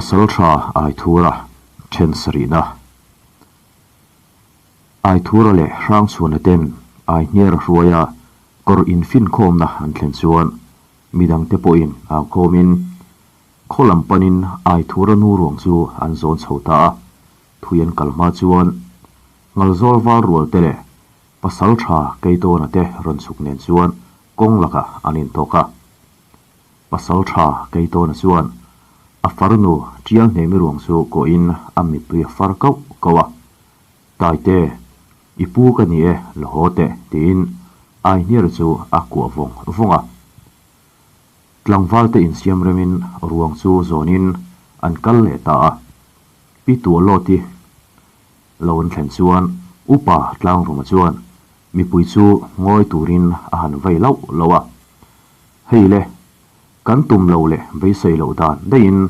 Pasalṭha Aithura ṭhen sarihna. Aithura leh Hrangchhuana ten Aihniara hruaia kawr infinkhawmna an thlen chuan midangte pawhin aukhawmin khaw lam panin Aithura nu ruang chu an zawn chho ta a, thui an kal hma chuan Ngalzawl val rual te leh Pasalṭha Keitawna te rawn chhuk nen chuan kawng lakah an intawk a. Pasalṭha Keitawna chuan a farnu ṭial hnemi ruang chu kawhin a mittui a far kauh kauh a, Taite, i pu ka ni e, la haw teh, tiin Aihniara chu a kuah vawng vawng a. Tlangvalte insiam remin ruang chu zawnin an kal leh ta a. Pi Tualawti lo an thlen chuan Upa Tlangruma chuan mipui chu ngawi turin a han vei lauh lauh a. Hei le, kan tum lo leh beisei loh dan daihin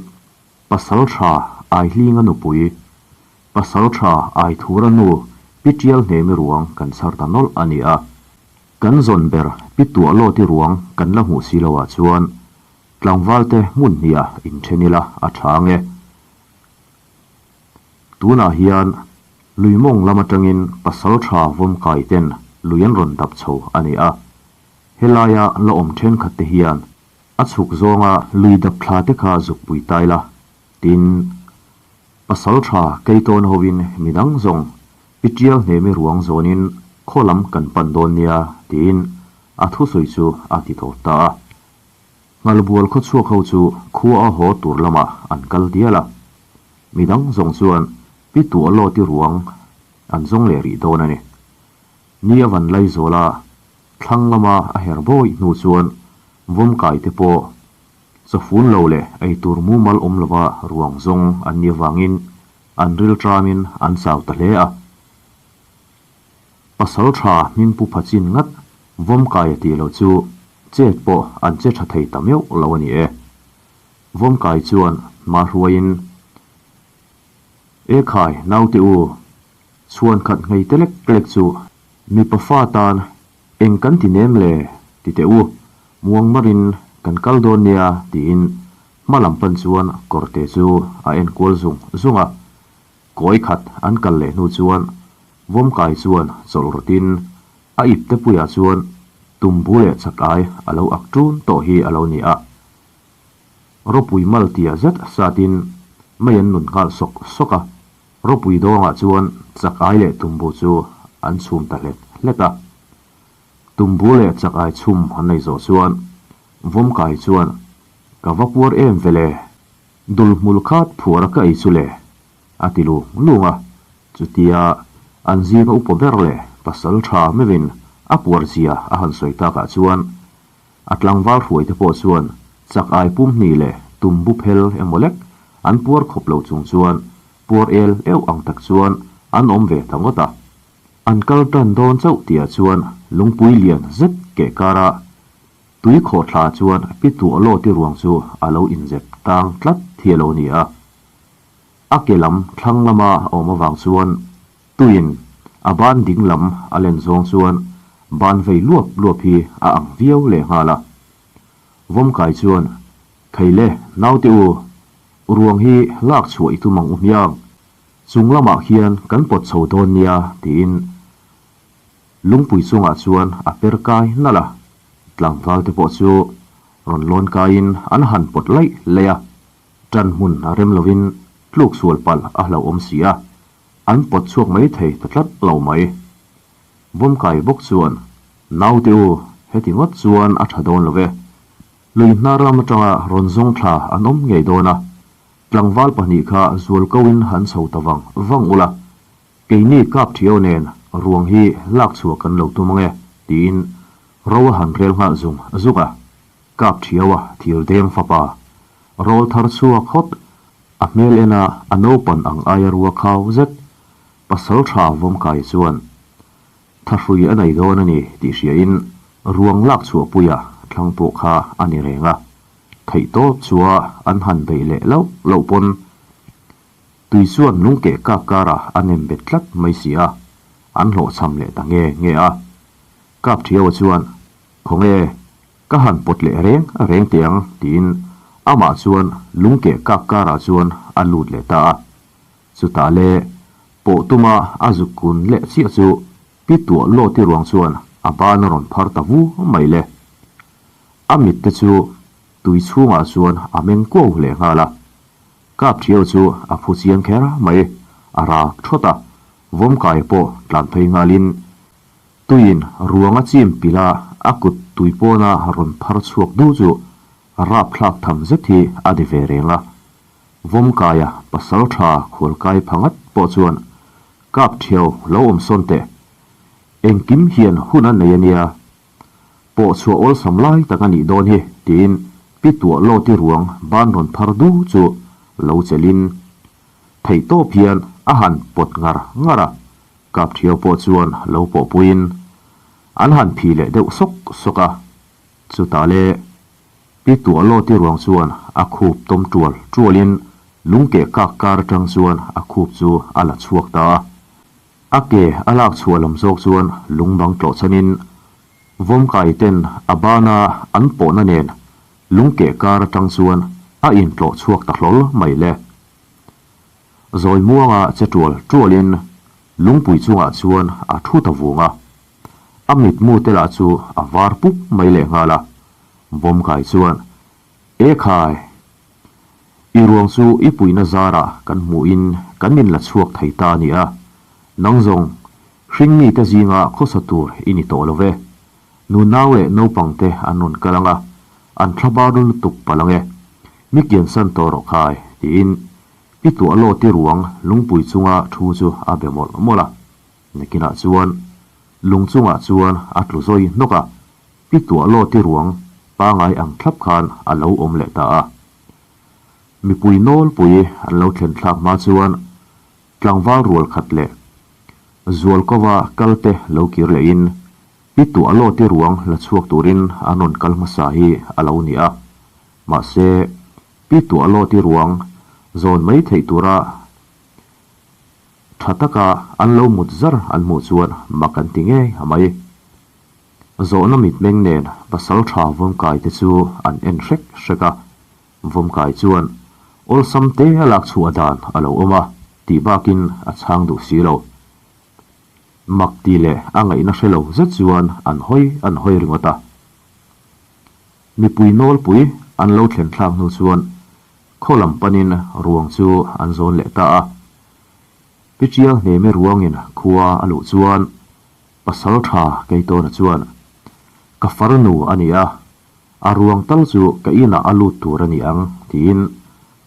Pasal tha Aihlinga nupui, Pasal tha Aithura nu Pi Tial Hnemi ruang kan chhar ta nawlh a ni a. Kan zawn ber Pi Tuahlawti ruang kan la hmuh si loah chuan tlangvalte hmun hniah inthen ila a tha ang e. Tunah hian lui mawng lam atangin Pasal tha vawmkai ten lui an rawn dap chho a ni a. Helaia la awm thenkhat te hian a chhuk zawnga lui dap thla te kha zuk pui tai la, tin, pasal tha keitawn hovin midang zawng pi tial hnemi ruang zawnin khaw lam kan pan dawn nia, tiin a thusawi chu a ti tawp ta a. Nghalbual khawchhuak ho chu khua a haw tur lamah an kal dial a, midang zawng chuan pi tuahlawti ruang an zawng leh rih dawn a ni. Ni a van lai zawl a, thlang lama a her bawi hnu chuan vawmkai te pawh chawfun lo leh eitur mumal awm lova ruang zawng an nih avangin an ril tramin an chau ta hle a. Pasal tha hming pu pha chin ngat vawmkai a tih loh chu chet pawh an che tha thei ta meuh lo a ni e. Vawmkai chuan hma hruaiin, E khai, naute u, Chhuan khat nghei te lek lek chu mipa fa tan eng kan ti nem le ti teh u, muang marin kan kal dawn nia tiin hma lam pan chuan kawrte chu a en kual zung zung a. Kawi khat an kal leh hnu chuan Vawmkai chuan chawlh rawtin a ip te puiah chuan tumbu leh chakai a lo ak ṭun tawh hi a lo ni a. Ropui mal tia zet satin mei an nun nghal sawk sawk a. Ropui dawngah chuan chak ai leh tumbu chu an chhum ta hlet hlet a. Tumbu leh chak ai chhum an nei zawh chuan Vawmkai chuan, Ka va puar em ve le, dul hmul khat phuar a ka ei chu le, a ti lung lung a. Chutia an zinga upa ber leh pasal tha meuhin a puar zia a han sawi takah chuan A tlangval hruaite pawh chuan chak ai pum hnih leh tumbu phel emaw lek an puar khawp lo chung chuan puar el euh ang tak chuan an awm ve ta ngawt a. An kal tan dawn chauh tihah chuan lungpui lian zet keh kara tui khawh thla chuan pi tuahlawti ruang chu a lo inzep tang tlat hi a lo ni a. A ke lam thlang lama a awm avang chuan Tuiin a ban ding lam a len zawng chuan ban vei luap luap hi a ang viau leh nghal a. Vawmkai chuan, Thei le, naute u, ruang hi lak chhuah i tum ang u hmiang. Chung lamah khian kan pawt chho dawn nia, tiin lungpui chungah chuan a per kai nalh a. Tlangval te pawh chu rawn lawn kaiin an han pawt laih laih a, ṭan hmun a rem lovin tluk sual palh a hlauhawm si a. An pawt chhuak mai thei ta tlat lo mai. Vawmkai bawk chuan, Naute u, heti ngawt chuan a tha dawn lo ve. Lui hnar lam atanga rawn zawng thla an awm ngei dawn a, tlangval pahnih kha zual ko in han chho ta vang vang ula, keini kap thiau nen ruang hi lak chhuah kan lo tum ange, tiin ro a han rel nghal zung zuk a. Kap thiau a thir deng fapa rawl thar chhuak hawt A hmel ena a naupan ang aia rua khau zet pasal tha vawmkai chuan thahrui a nei dawn a ni tih hriain ruang lak chhuahpuia thlang pawh kha a ni reng a. Theihtawp chua an han beih leh loh loh pawn tui chuan lungkeh kap karah a nem bet tlat mai si a, an hlawhchham leh ta nge nge a. Kap Thiaua chuan, Khawnge, ka han pawt leh reng reng teh ang, tiin. Amah chuan lungkeh kak karah chuan a lut leh ta a. Chutah le pawh tuma a zuk kun leh chiah chu Pi Tuah Lawti ruang chuan a ban a rawn phar ta vu mai le. A mit te chu tui chhungah chuan a meng kuau leh nghal a. Kap thiau chu a phu chiang kher mai, a rak thawt a, vawmkai pawh tlan phei nghalin tuiin ruang a chim pilh a, a kut tui pawna rawn phar chhuak du chu rapthlak tham zet hi a ni ve reng a. Vawmkaia pasal tha khualkai pha ngat pawh chuan kap thiau lo awm sawn teh, engkim hian hun a nei a nia, Pawh chhuah awlsam lai tak a nih dawn hi, tiin Pi Tuah Lawti ruang ban rawn phar du chu lo chelhin theihtawp hian a han pawt ngar ngar a, Kapthiau pawh chuan lo pawhpuiin an han phi leh deuh sawk sawk a, chutah le Pi Tuah Lawti ruang chuan a khup tawm tual tualin lungkeh kak kar atang chuan a khup chu a la chhuak ta a. A ke a lak chhuah lam zawk chuan lung bang tlawh chhanin vawmkai ten a bana an pawhna nen lung keh kar atang chuan a intlawh chhuak ta hlawl mai le. Zawi muanga che tual tualin lungpui chungah chuan a thu ta vung a. A mitmu te lah chu a var pup mai lehnghal a. Vawmkai chuan, E khai! I ruang chu i puihna zarah kan hmuhin kan inla chhuak thei ta a ni a, nang zawng hringmite zinga khawsa tur i ni tawh lo ve. Nunau leh naupangte an rawn kal ang a, an thlabar lutuk palh ang e. Mi kiansan tawh rawh khai, tiin Pi Tuahlawti ruang lungpui chunga thu chu a be mawlh mawlh a. Nakinah chuan lung chungah chuan a tlu zawi hnawk a, Pi Tuahlawti ruang pangai ang thlap khan a lo awm leh ta a. Mipui nawlpui an lo thlen thlak hma chuan tlangval rual khat leh Zualkova kalte lo kir lehin Pi Tuahlawti ruang la chhuak turin an rawn kal hmasa hi a lo ni a. Mahse, Pi Tuahlawti ruang zawn mai theih tura tha taka an lo mut zar an hmuh chuan mak an ti ngei a mai. Zawhna mitmeng nen pasal tha Vawmkai te chu an en hrek hrek a, Vawmkai chuan awlsam te a lak chhuah dan a lo awm a tih bakin a chhang duh si lo. Mak ti leh a ngaihna hre lo zet chuan an hawi an hawi ringawt a. Mipui nawlpui an lo thlen thlak hnu chuan khaw lam panin ruang chu an zawn leh ta a. Pichial hneme ruangin khua a luh chuan Pasal tha Keitawna chuan, Ka farnu a ni a, a ruang tal chu ka inah a lut tur a ni ang, tiin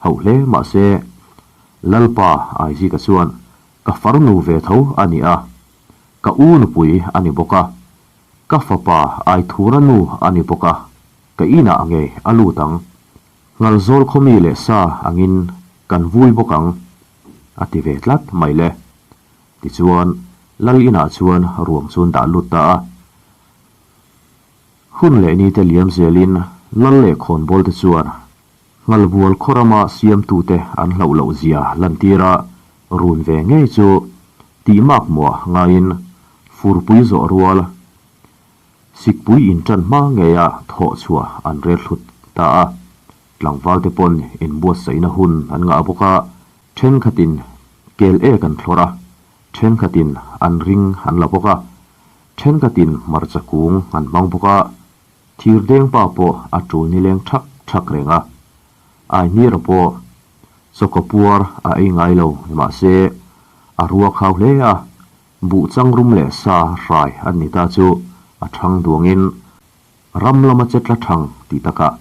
hauh hle mah se, Lalpa Aizika chuan, Ka farnu ve tho a ni a, ka u nupui a ni bawk a, ka fapa Aithura nu a ni bawk a, ka inah ngei a lut ang. Ngalzawl khawmi leh sa angin kan vui bawk ang, a ti ve tlat mai le. Tichuan, Lal inah chuan ruang chu an dah lut ta a. Hun leh nite liam zelin Lal leh khawnbawl te chuan Nghalbual khaw rama siamtute an hlauh loh zia lantir a, run ve ngei chu tih mak muah ngaiin furpui zawh rual sikpui inṭan hma ngeia thawh chhuah an rel thlut ta a. Tlangvalte pawn inbuatsaihna hun an ngah bawk a, Thenkhatin kel ek an thlawr a, thenkhatin an ring an la bawk a, thenkhatin hmarcha kung an hmang bawk a, thir dengpa pawh a tul nileng thak thak reng a. Ainira pawh chawkaw puar a ei ngai lo ni mahse a rua khau hle a, buh changrum leh sa hrai an ni ta chu a thang duangin ram lama che tla thang tih takah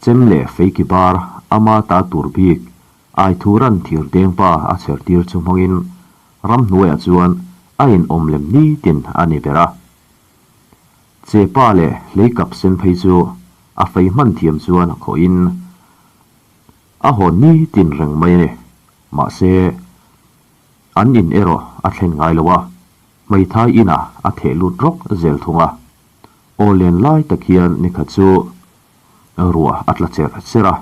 chem leh feiki bar ama ta tur bik Aithuran thir dengpa a chher tir chu hmangin ramhnuaiah chuan a inawm lem nitin a ni ber a. Chepa leh hleikap sen phei chu a fei hman thiam chuan a khawhin a hawn nitin reng mai a ni. Mahse, an in erawh a thlen ngai lo a, hmeithai inah a theh lut rawk zel thung a. Aw len lai tak hian nikhat chu Ruah a tla cherh cherh a,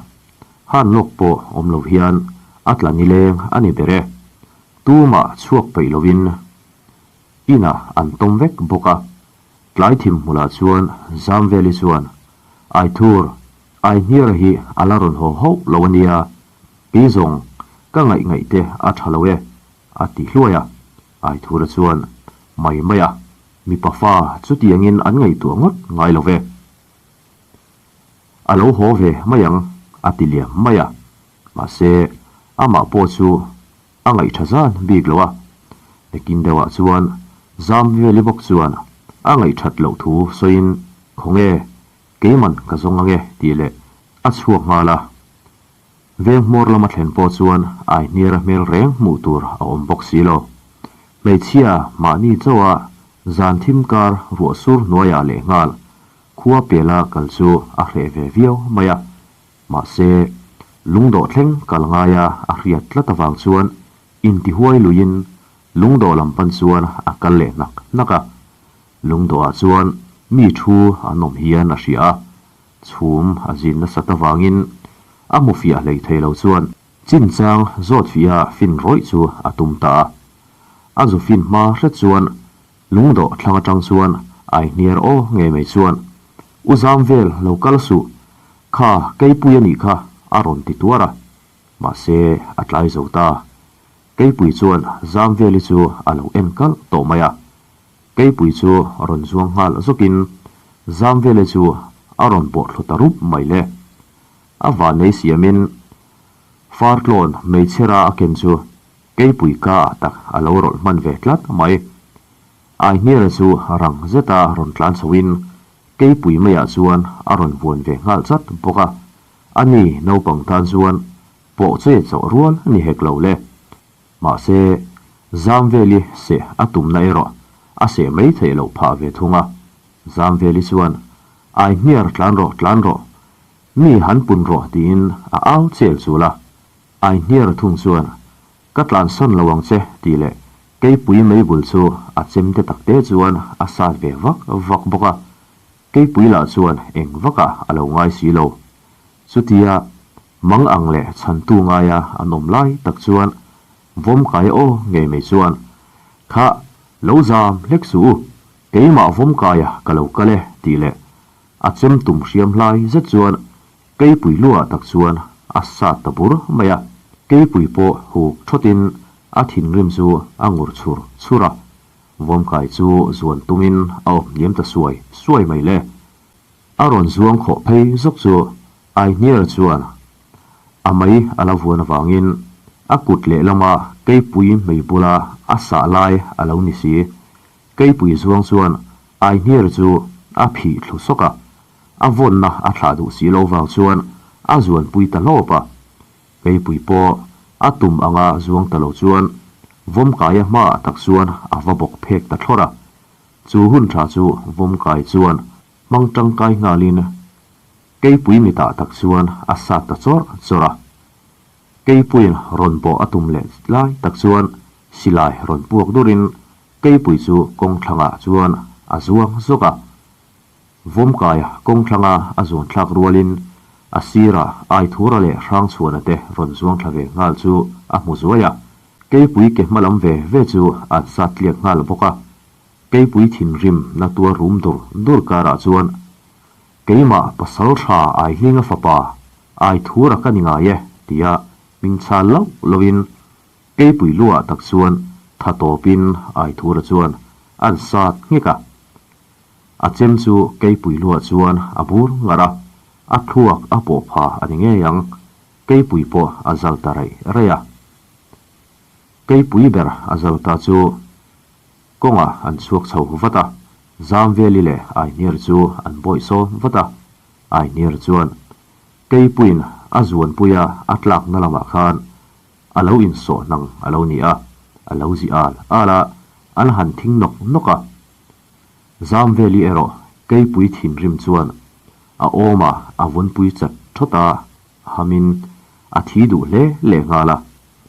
han lawk pawh awm lo hian a tla nileng a ni ber e. Tumah chhuak peih lovin inah an tawm vek bawk a, tlai thim hmulah chuan Zamveli chuan, Aithur, Aihniara hi a la rawn haw hauh lo a nia, kei zawng ka ngaih ngaih te a tha lo e, a ti hluai a. Aithura chuan, Mai mai a, mipa fa chutiangin an ngaihtuah ngawt ngai lo ve. A lo haw ve mai ang, a ti liam mai a. Mahse, amah pawh chu a ngaih tha zan bik lo a. Nakin deuhah chuan Zamveli bawk chuan a ngaih that loh thu sawiin, Khawnge, keiman ka zawng ange tih leh a chhuak nghal a. Veng hmawr lama thlen pawh chuan Aihniara hmel reng hmuh tur a awm bawk si lo. Hmeichhia mahni chauha zan thim kar ruah sur hnuaiah lehnghal khua pela kal chu a hreh ve viau mai a. Mahse, lungdawh thleng kal ngaia a hriat tlat avang chuan intihuai luiin lungdawh lam pan chuan a kal leh hnak hnak a. Lungdawhah chuan mi thu an awm hian a hria a, chhum a zin nasat avangin a hmu fiah hlei thei lo chuan chinchang zawt fiah a fin rawih chu a tum ta a. A zu fin hma hret chuan Lungdawh thlang atang chuan Aihniar aw ngei mai chuan, U zam vel lo kal suh, kha Keipui a nih kha a rawn ti tuar a. Mahse a tlai zo ta. Keipui chuan Zamveli chu a lo en kalh tawh mai a. Keipui chu rawn zuang nghal zawkin Zamveli chu a rawn bawh thlu ta rup mai le. A vannei siamin Fartlawn hmeichhera a ken chu Keipui ka ah tak a lo rawlh hman ve tlat mai. Aihniara chu rang zeta rawn tlan chhoin Keipui maiah chuan a rawn vuan ve nghal chat bawk a. Ani naupang tan chuan pawh che chawh rual a ni hek lo le. Mahse, Zamveli seh a tumna erawh a seh mai theih loh phah ve thung a. Zamveli chuan, Aihniar tlan rawh tlan rawh, mi han pun rawh tiin a au chel chul a. Aihniar thung chuan, Ka tlansawn lo ang che, tih leh Keipui meibul chu a chem te tak te chuan a sat ve vak vak bawk a. Keipui lah chuan eng vakah a lo ngai si lo. Chutia mang ang leh chhantu ngaia an awm lai tak chuan Vawmkai aw ngei mai chuan, Kha, lo zam hlek suh u, keimah Vawmkaia ka lo kal e, tih leh a chem tum hriam hlai zet chuan Keipui luah tak chuan a sat ta bur mai a, keipui pawh huk thawtin a thinrim chu a ngur chhur chhur a, Vawmkai chu zuan tumin a awp hniam ta suai suai mai le. A rawn zuang khawh phei zawk chu Aihniara chuan a mei a la vuan avangin a kut lehlama keipui mei bula a sah lai a lo ni si. Keipui zuang chuan Aihniara chu a phih thlu sawk a, A vawnna a thlah duh si lo vang chuan a zuanpui ta hlawp a. Keipui pawh a tum anga zuang ta lo chuan Vawmkaia hmaah tak chuan a va bawk phek ta thlawr a. Chu hun tha chu Vawmkai chuan hmang tangkai nghalin Keipui mitah tak chuan a sat ta chawrh chawrh a. Keipuiin rawn bawh a tum leh lai tak chuan silai rawn puak durin Keipui chu kawng thlangah chuan a zuang zawk a. Vawmkaia kawng thlanga a zuan thlak rualin a sirah Aithura leh Hrangchhuana te rawn zuang thla ve nghal chu a hmu zuai a. Keipui ke hma lam ve ve chu an sat tliak nghal bawk a. Keipui thinrim na tuar rum dur dur karah chuan, Keimah pasal tha Aihlinga fapa Aithura ka ni ngai e, tia hming chhal loh lohin Keipui luah tak chuan tha tawpin Aithura chuan an sat nghek a. A chem chu Keipui luah chuan a bur ngar a, a thluak a pawh pha a ni ngei ang. Keipui pawh a zal ta raih raih a. Keipui ber a zal ta chu kawngah an chhuak chho vat a, Zamveli leh Aihniar chu an bawih sawm vat a. Aihniar chuan Keipuiin a zuanpuia a tlakna lamah khan a lo insawh hnang a lo ni a, a lo zi al al a, an han thing nawk nawk a. Zamveli erawh Keipui thinrim chuan a awma a vunpui chat thawt a, hamin a thi duh hle leh nghal a.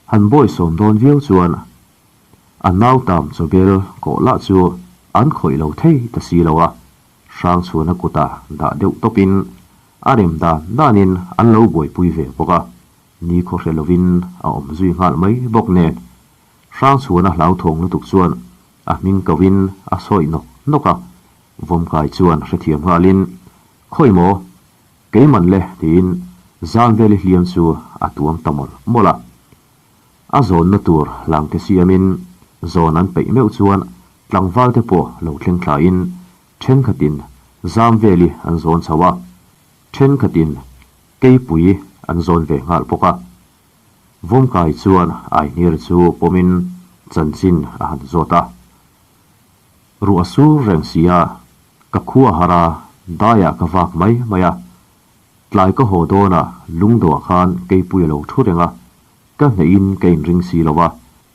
Han bawisawm dawn viau chuan a nautam chawbel kawh lah chu an khawih lo thei ta si lo a, Hrangchhuana kutah dah deuh tawpin a rem dan danin an lo buaipui ve bawk a, ni khaw hre lovin a awm zui nghal mai bawk nen. Hrangchhuana hlauthawng lutuk chuan A hming ko in a sawi nawk nawk a, Vawmkai chuan hrethiam nghal in, Khawi maw? Keiman le tiin Zamveli hliam chu a tuam ta mawlh mawlh a. A zawnna tur hlangte siamin zawn an peih meuh chuan tlangvalte pawh lo thleng thlain thenkhatin Zamveli an zawn chho a, thenkhatin Keipui an zawn ve nghal bawk a. Vawmkai chuan Aihniar chu pawmin chanchin a han zawt a. Ruah a sur reng si a, ka khua har a, daiah ka vak mai mai a. Tlai ka haw dawnah lungdawhah khan keipui a lo thu reng a, ka hnehin ka inring si lo a,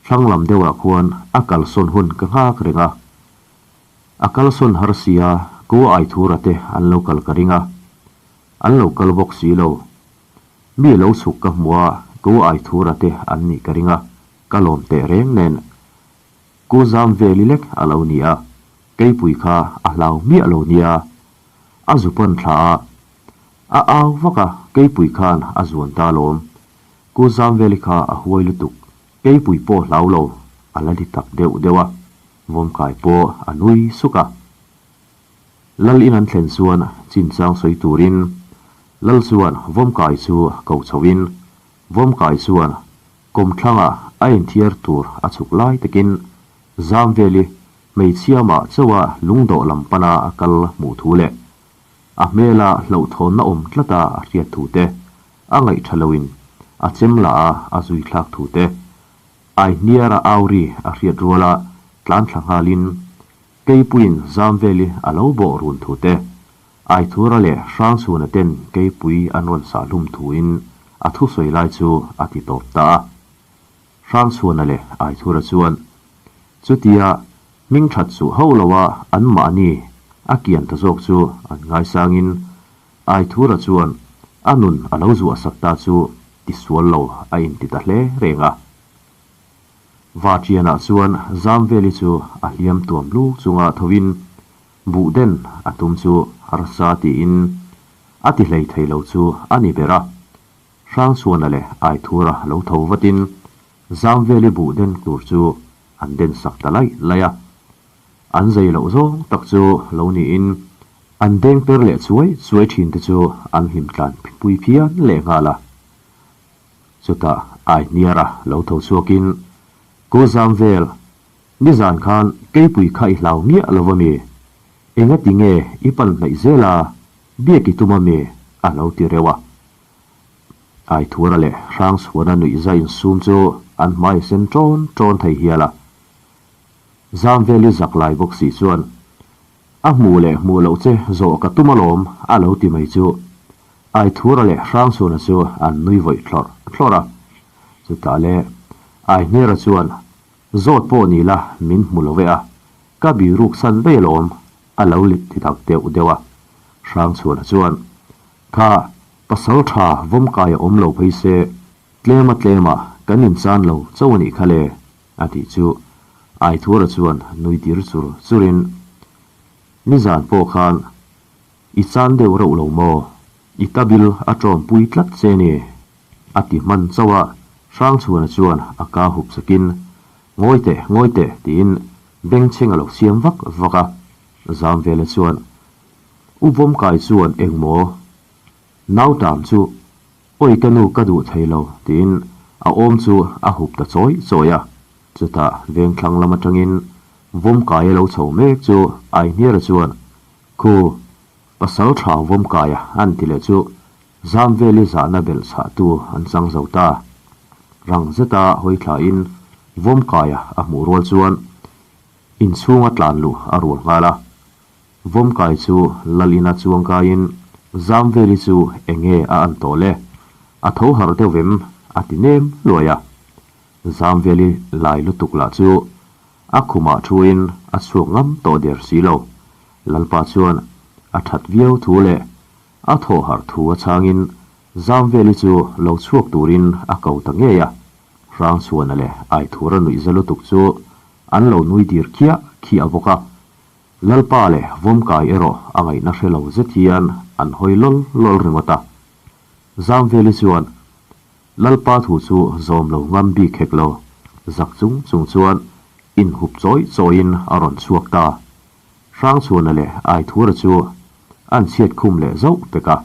thlang lam deuhah khuan a kalsawn hun ka nghak reng a. A kalsawn har si a, ko Aithura te an lo kal ka ring a, an lo kal bawk si lo. Mi lo chhuk ka hmu a, ko Aithura te an nih ka ring a, ka lawm teh reng nen. Ku zam veli lek a lo ni a, keipui kha a hlau miah lo nia. A zu pawn thla a, a au vak a, keipui khan a zuan ta alawm. Ku zam veli kha a huai lutuk, keipui pawh hlau lo, a la ti tak deuh deuh a, vawmkai pawh a nui suk a. Lal in an thlen chuan chinchang sawi turin Lal chuan vawmkai chu ko chhoin, vawmkai chuan Kawmthlangah a inthiar tur a chhuk lai takin Zamveli hmeichhia mah chauha lungdawh lam pana a kal hmuh thu leh a hmela hlauhthawnna awm tlata a hriat thu te, a ngaih tha loin a chem lah a a zui thlak thu te, Aihniara auri a hriat ruala tlan thla nghalin Keipuiin Zamveli a lo bawh run thu te, Aithura leh Hrangchhuna ten keipui an rawn sah hlum thuin a thusawi lai chu a ti tawp ta a. Hrangchhuna leh Aithura chuan chutia hming that suh hauh loa anmahni a kian ta zawk chu an ngaisangin Aithura chuan a nun a lo zuahsak ta chu tisual lo a inti ta hle reng a. Vaṭianah chuan Zamveli chu a hliam tuam luk chunga thoin Buh den a tum chu harsa tiin a ti hlei thei lo chu a ni ber a. Hrangchhuana leh Aithura lo tho vatin Zamveli buh den tur chu an den sak ta laih laih a. An zei loh zawng tak chu lo niin an deng per leh chuai chuai thin te chu an hlim tlan pui phian leh nghal a. Chutah Aihniara lo tho chhuakin Ku Zamvel Nizan khan keipui kha i hlau miah lo a mi? Engati nge i pan hnaih zel a, biak i tum a mi? a lo ti reuh a. Aithura leh Hrangchhuana nuihza insum chu an hmai sen ṭawn ṭawn thei hial a. Zamveli zak lai bawk si chuan, A hmuh leh hmuh loh che zawh ka tum alawm a lo ti mai chu. Aithura leh Hrangchhuana chu an nui vawih thlawrh thlawrh a. Chutah le Aihniara chuan, Zawt pawh ni la min hmu lo ve a, ka biruk san daih alawm, a lo lit ti tak deuh deuh a. Hrangchhuana chuan, Kha, pasal tha vawmkai a awm lo phei se, tlema tlema kan inchan lo chauh a nih kha le, a tih chu Aithura chuan nui dir chur churin, Nizan pawh khan i chan deuh reuh lo maw? I tabil a tawmpui tlat che ni. A ti hman chauh a, Hrangchhuana chuan a ka hup sakin, Ngawi teh, ngawi teh, tiin bengchheng a lo siam vak vak a. Zamvela chuan, U Vawmkai chuan engmaw? Nautam chu, Awi ka nu ka duh thei lo, tiin a awm chu a hup ta chawi chawi a. Chutah vengthlang lam atangin Vawmkai a lo chho mek chu Aihniara chuan, Khu, pasal tha Vawmkaia an ti leh chu Zamveli zahna belh chhahtu an chang zo ta. Rang zeta hawi thlain Vawmkaia a hmuh rual chuan inchhunga tlan luh a rual nghal a. Vawmkai chu lal ina chuang kaiin Zamveli chu enge a an tawh le? A tho harh deuh vem? a ti nem luai a. Zamveli lai lutuk lah chu a khumah thuin a chhuak ngam tawh der si lo. Lalpa chuan a that viau thu leh A thawh harh thu a chhangin Zamveli chu lo chhuak turin a ko ta ngei a, Hrangchhuana leh Aithura nuihza lutuk chu an lo nui dir khiah khiah bawk a. Lalpa leh Vawmkai erawh a ngaihna hre lo zet hian an hawi lawl lawl ringawt a. Zamveli chuan Lalpa thu chu zawm lo ngam bik hek lo, zak chung chung chuan inhup chawi chawiin a rawn chhuak ta. Hrangchhuana leh Aithura chu an chhiat khum leh zauh pek a.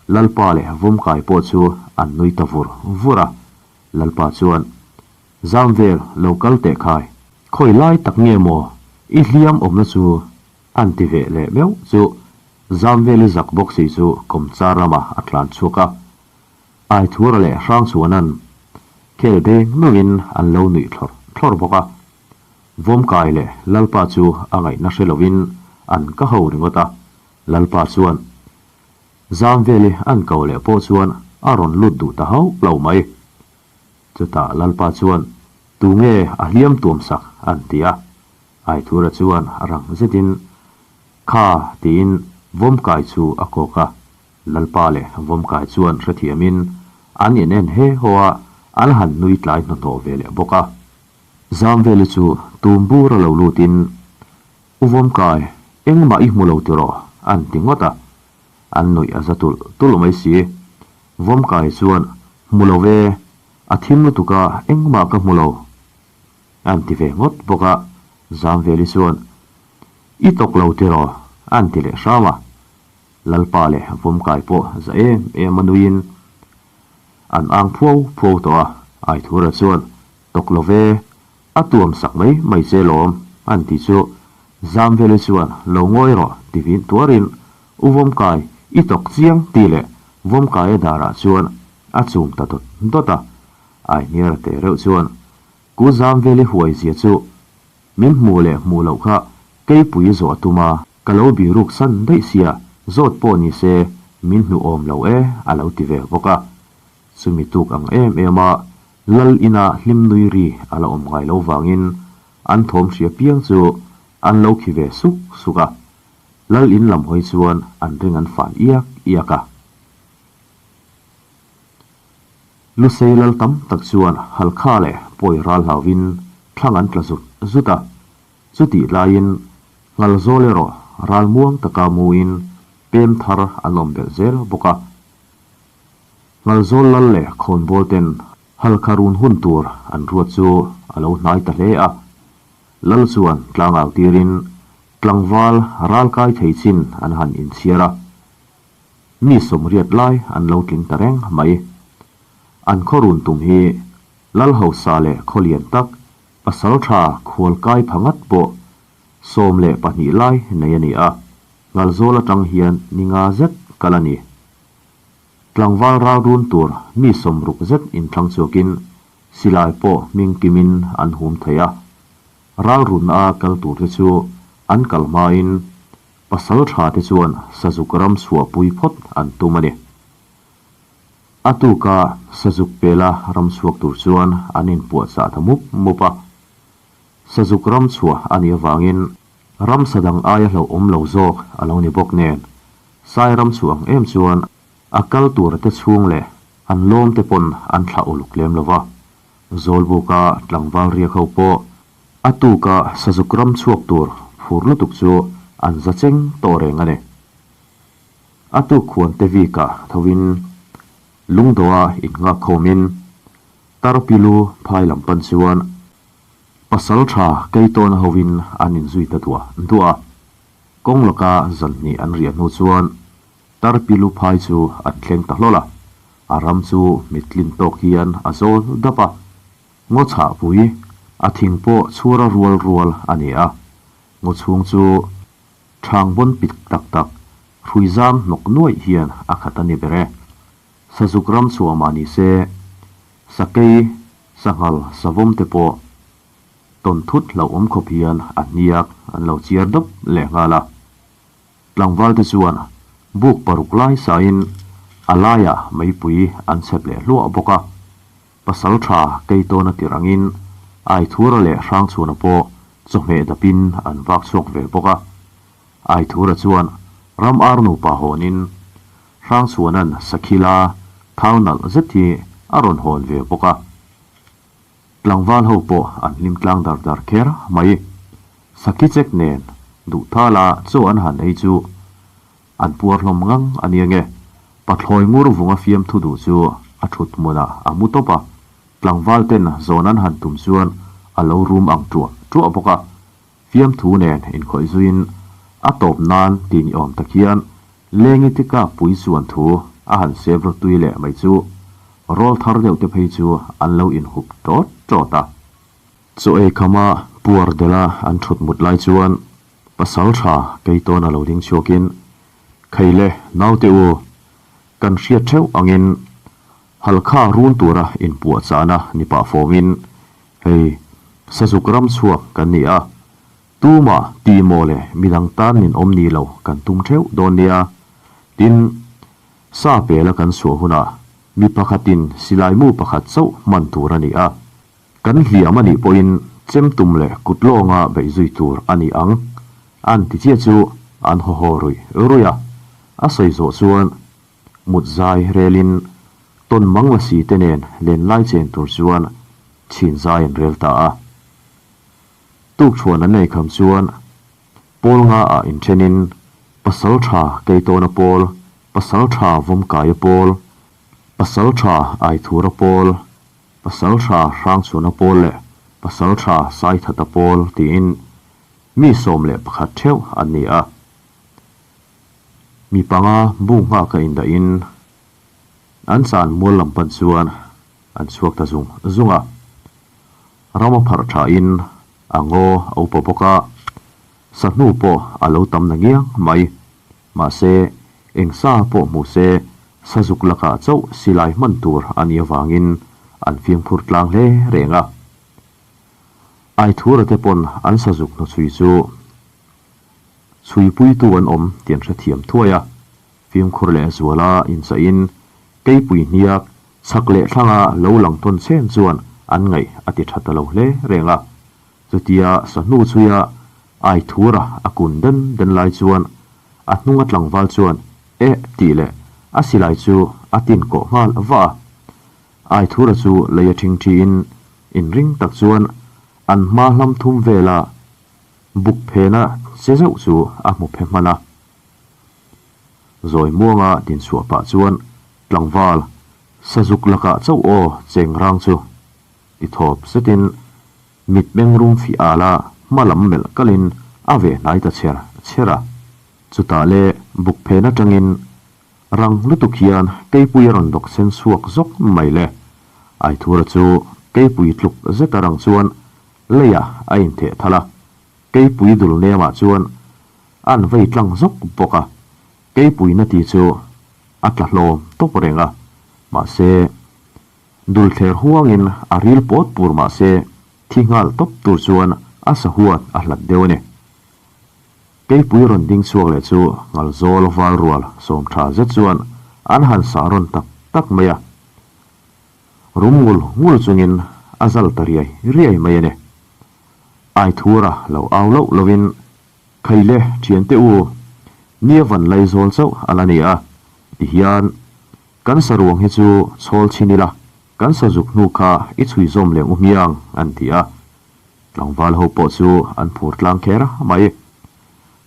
Lalpa leh Vawmkai pawh chu an nui ta vur vur a. Lalpa chuan, Zam vel lo kal teh khai. Khawi lai tak nge maw i hliam awmna chu an ti ve leh meuh chu Zamveli zak bawk si chu kawmchar ramah a tlan chhuak a. Aithura leh Hrangchhuana'n khel beng meuhin an lo nuih thlawrh thlawrh bawk a. Vawmkai leh Lalpa chu a ngaihna hre lovin an ka ho ringawt a. Lalpa chuan Zamveli an ko leh pawh chuan a rawn lut duh ta hauh lo mai. Chutah Lalpa chuan, Tunge a hliam tuam sak? an ti a. Aithura chuan rang zetin, Kha, tiin Vawmkai chu a kawk a. Lalpa leh Vawmkai chuan hrethiamin an in en he haw a, an han nui tlai hnahnawh ve leh bawk a. Zamveli chu tum bur a lo lutin, U Vawmkai, engmah i hmu lo tiraw? an ti ngawt a. An nuih a za tulh tulh mai si. Vawmkai chuan, Hmu lo ve, a thim lutuk a, engmah ka hmu lo. An ti ve ngawt bawk a, Zamveli chuan, I tawk lo tiraw? an ti leh hram a. Lalpa leh Vawmkai pawh za em em a nuiin an ang phuau phuau tawh a, Aithura chuan, Tawk lo ve, a tuam sak mai mai che lawm, an ti chu. Zamveli chuan, Lo ngawi rawh, ti vin tuarin, U Vawmkai, i tawk chiang, ti leh Vawmkaia darah chuan a chum ta dawt dawt a. Aihniara teh reuh chuan, Ku Zamveli huai zia chu min hmuh leh hmuh loh kha keipui zawh a tum a, ka lo biruk san daih sia, zawt pawh ni se min hnu awm lo e, a lo ti ve bawk a. Chumi tuk ang em em a, Lal ina hlim nui ri a la awm ngai lo vangin an thawm hria piang chu an lo khi ve suk suk a. Lal in lam hawi chuan an ring an fan iak iak a. Lusei lal tam tak chuan Halkha leh Pawi ral hlauvin thlang an tla zut zut a. Chutih laiin Ngalzawl erawh ral muang taka muin pem thar an awm belh zel bawk a. Ngalzawl lal leh khawnbawl ten Halkha run hun tur an ruat chu a lo hnai ta hle a. Lal chuan tlangau tirin tlangval ral kai thei chin an han inchhiar a. Mi sawmriat lai an lo tling ta reng mai. An khaw run tum hi Lal hausa leh khaw lian tak pasal tha khual kai pha ngat pawh 12 lai nei a ni a, Ngalzawl atang hian ni nga zet kal a ni. Tlangval ral run tur mi 60 zet inthlang chhuakin silai pawh hming kimin an hum thei a. Ral runna a kal tur te chu an kal hmain pasal tha te chuan sazuk ram chhuahpui phawt an tum a ni. A tuka sazuk pela ram chhuak tur chuan an inpuahchah ta mup mup a. Sazuk ram chhuah a nih avangin ramsa dang aia hlauhawm lo zawk a lo ni bawk nen, Sai ram chhuah ang em chuan a kal tur te chhung leh an lawm te pawn an thlah uluk lem lo va. Zawlbuka tlangval riak ho pawh a tuka sazuk ram chhuak tur phur lutuk chu an za cheng tawh reng a ni. A tuk khuan te vikah thovin lungdawha innghak khawmin Tarpilu phai lam pan chuan pasal tha Keitawna hovin an inzui ta duah duah a. Kawng laka zan hnih an riah hnu chuan Tarpilu phai chu an thleng ta hlawl a, a ram chu mittlin tawk hian a zawl dap a. Ngaw chhahpui, a thing pawh chhura rual rual a ni a, ngaw chhung chu thang bawn pit tak tak, hrui zam hnawk nuaih hian a khat a ni ber e. Sazuk ram chhuah mah ni se, sakei, sanghal, savawm te pawh tawn thut hlauhawm khawp hian a hniak an lo chiar dawp leh nghal a. Tlangval te chuan buk paruk lai sain a laiah meipui an chhep leh hluah bawk a. Pasal tha Keitawna tirh angin Aithura leh Hrangchhuana pawh chawhmeh dapin an vak chhuak ve bawk a. Aithura chuan ram ar nupa hawnin Hrangchhuana'n Sakhila thau nalh zet hi a rawn hawn ve bawk a. Tlangval ho pawh an hlim tlang dar dar kher mai. Sakhi chek nen duh thala chaw an han ei chu an puar hlawm ngang a nia nge. Pathlawi ngur vunga fiamthu duh chu a thut hmunah a mu tawp a, tlangval ten zawn an han tum chuan a lo rum ang tuah tuah bawk a. Fiamthu nen inkhawih zuiin a tawp nan ti ni awm tak hian Lengi tikak pui chuan thu a han sep rawtui leh mai chu rawlthar deuh te phei chu an lo inhup ṭawt ṭawt a. Chaw ei khama puar delh a an ṭhut mut lai chuan pasal ṭha Keitawna lo ding chhuakin, Kheile naute u, kan hriat ṭheuh angin Halkha run tura inpuahchahna ni pah fawmin, hei Sazuk ram chhuak kan ni a, tumah tih maw le midang tan nin awm ni lo kan tum theuh dawn nia. Tin, sa pela kan chhuah hunah mi pakhatin silai mu pakhat chauh hman tur a ni a, kan hliam a nih pawhin chem tum leh kut lawnga beih zui tur a ni ang an ti chiah chu an haw haw ruih ruih a, a sawi zawh chuan Mut zai relin tawn mang la si te nen len lai chen tur chuan chhin zai an rel ta a. Tukṭhuan an nei kham chuan pawl nga ah inṭhenin pasal ṭha Keitawna pawl, pasal ṭha Vawmkaia pawl, pasal ṭha Aithura pawl, pasal ṭha Hrangchhuana pawl leh pasal ṭha Saithata pawl tiin mi 11 ṭheuh an ni a. Mi panga bu nghak a indahin an chan mual lam pan chuan an chhuak ta zung zung a. Ram a pharh thain a ngaw a upa bawk a, sahnu pawh a lo tam na ngiang mai. Mahse, eng sa pawh hmu se sazuk lakah chauh silai hman tur a nih avangin an fimkhur tlang hle reng a. Aithura te pawn an sazuk hnuchhui chu Chhuipuitu an awm tih an hrethiam thuai a, fimkhur leh zuala inchaihin keipui hniak chhak leh thlanga lo lang tawn chen chuan an ngaih a ti tha ta lo hle reng a. Chutia sahnu chhuia Aithura a kun den den lai chuan a hnunga tlangval chuan eh tih leh a silai chu a tin kawh nghal va a. Aithura chu lei a ṭhingṭhiin inring tak chuan an hma hlam thum vela Buk phena che zeuh chu a hmu phe hman a. Zawi muanga dinchhuah pah chuan tlangval sazuk lakah chauh aw cheng rang chu ti thawp zetin mit meng rum fih al a hma lam melh kalin a veh hnai ta chher chher a. Chutah le buk phen atangin rang lutuk hian keipui a rawn dawk sen chhuak zawk mai le. Aithura chu keipui tluk zeta rang chuan Leiah a intheh thal a, keipui dul nemah chuan an vei tlang zawk bawk a, keipui na ti chu a tla hlawm tawp reng a, mahse dul thler huangin a ril pawt pur mahse thi nghal tawp tur chuan a sahuat a hlat deuh a ni. Keipui rawn ding chhuak leh chu ngalzawl val rual sawm tha zet chuan an han sah rawn tak tak mai a. Rum ngul ngul chungin a zal ta riai riai mai a ni. Aithura lo au loh lovin, Khaile thiante u, nia van lai zawl chauh a la ni a, tihian kan saruang hi chu chhawl chhin ila, kan sazuk hnu kha i chhui zawm leh u hmiang, an ti a. Tlangval ho pawh chu an phur tlang kher mai.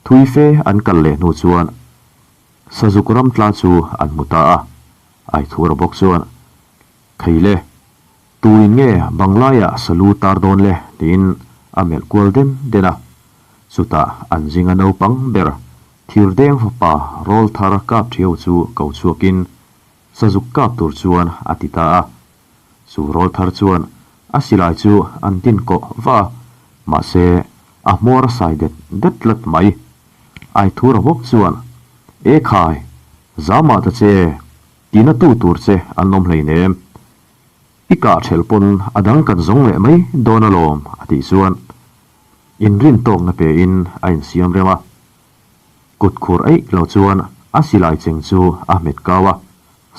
Thui fe an kal leh hnu chuan Sazuk ram tla chu an hmu ta a, Aithura bawk chuan, Kheile, tuin nge banglaiah salu tar dawn le? tiin a melh kual den den a. Chutah an zinga naupang ber Thirdeng fapa Rawlthar kap ṭhiau chu ko chhuakin Sazuk kap tur chuan a ti ta a. Chu Rawlthar chuan a silai chu an tin kawh va a, mahse a hmawr a sai det det tlat mai. Aithura bawk chuan, E khai, zamah ta che, tina tu tur che an awm hleinem. I kah ṭhelh pawn a dang kan zawng leh mai dawn alawm, a tih chuan inrin tawkna pein a insiam rem a. Kut khur eih lo chuan a silai cheng chu a hmet kau a,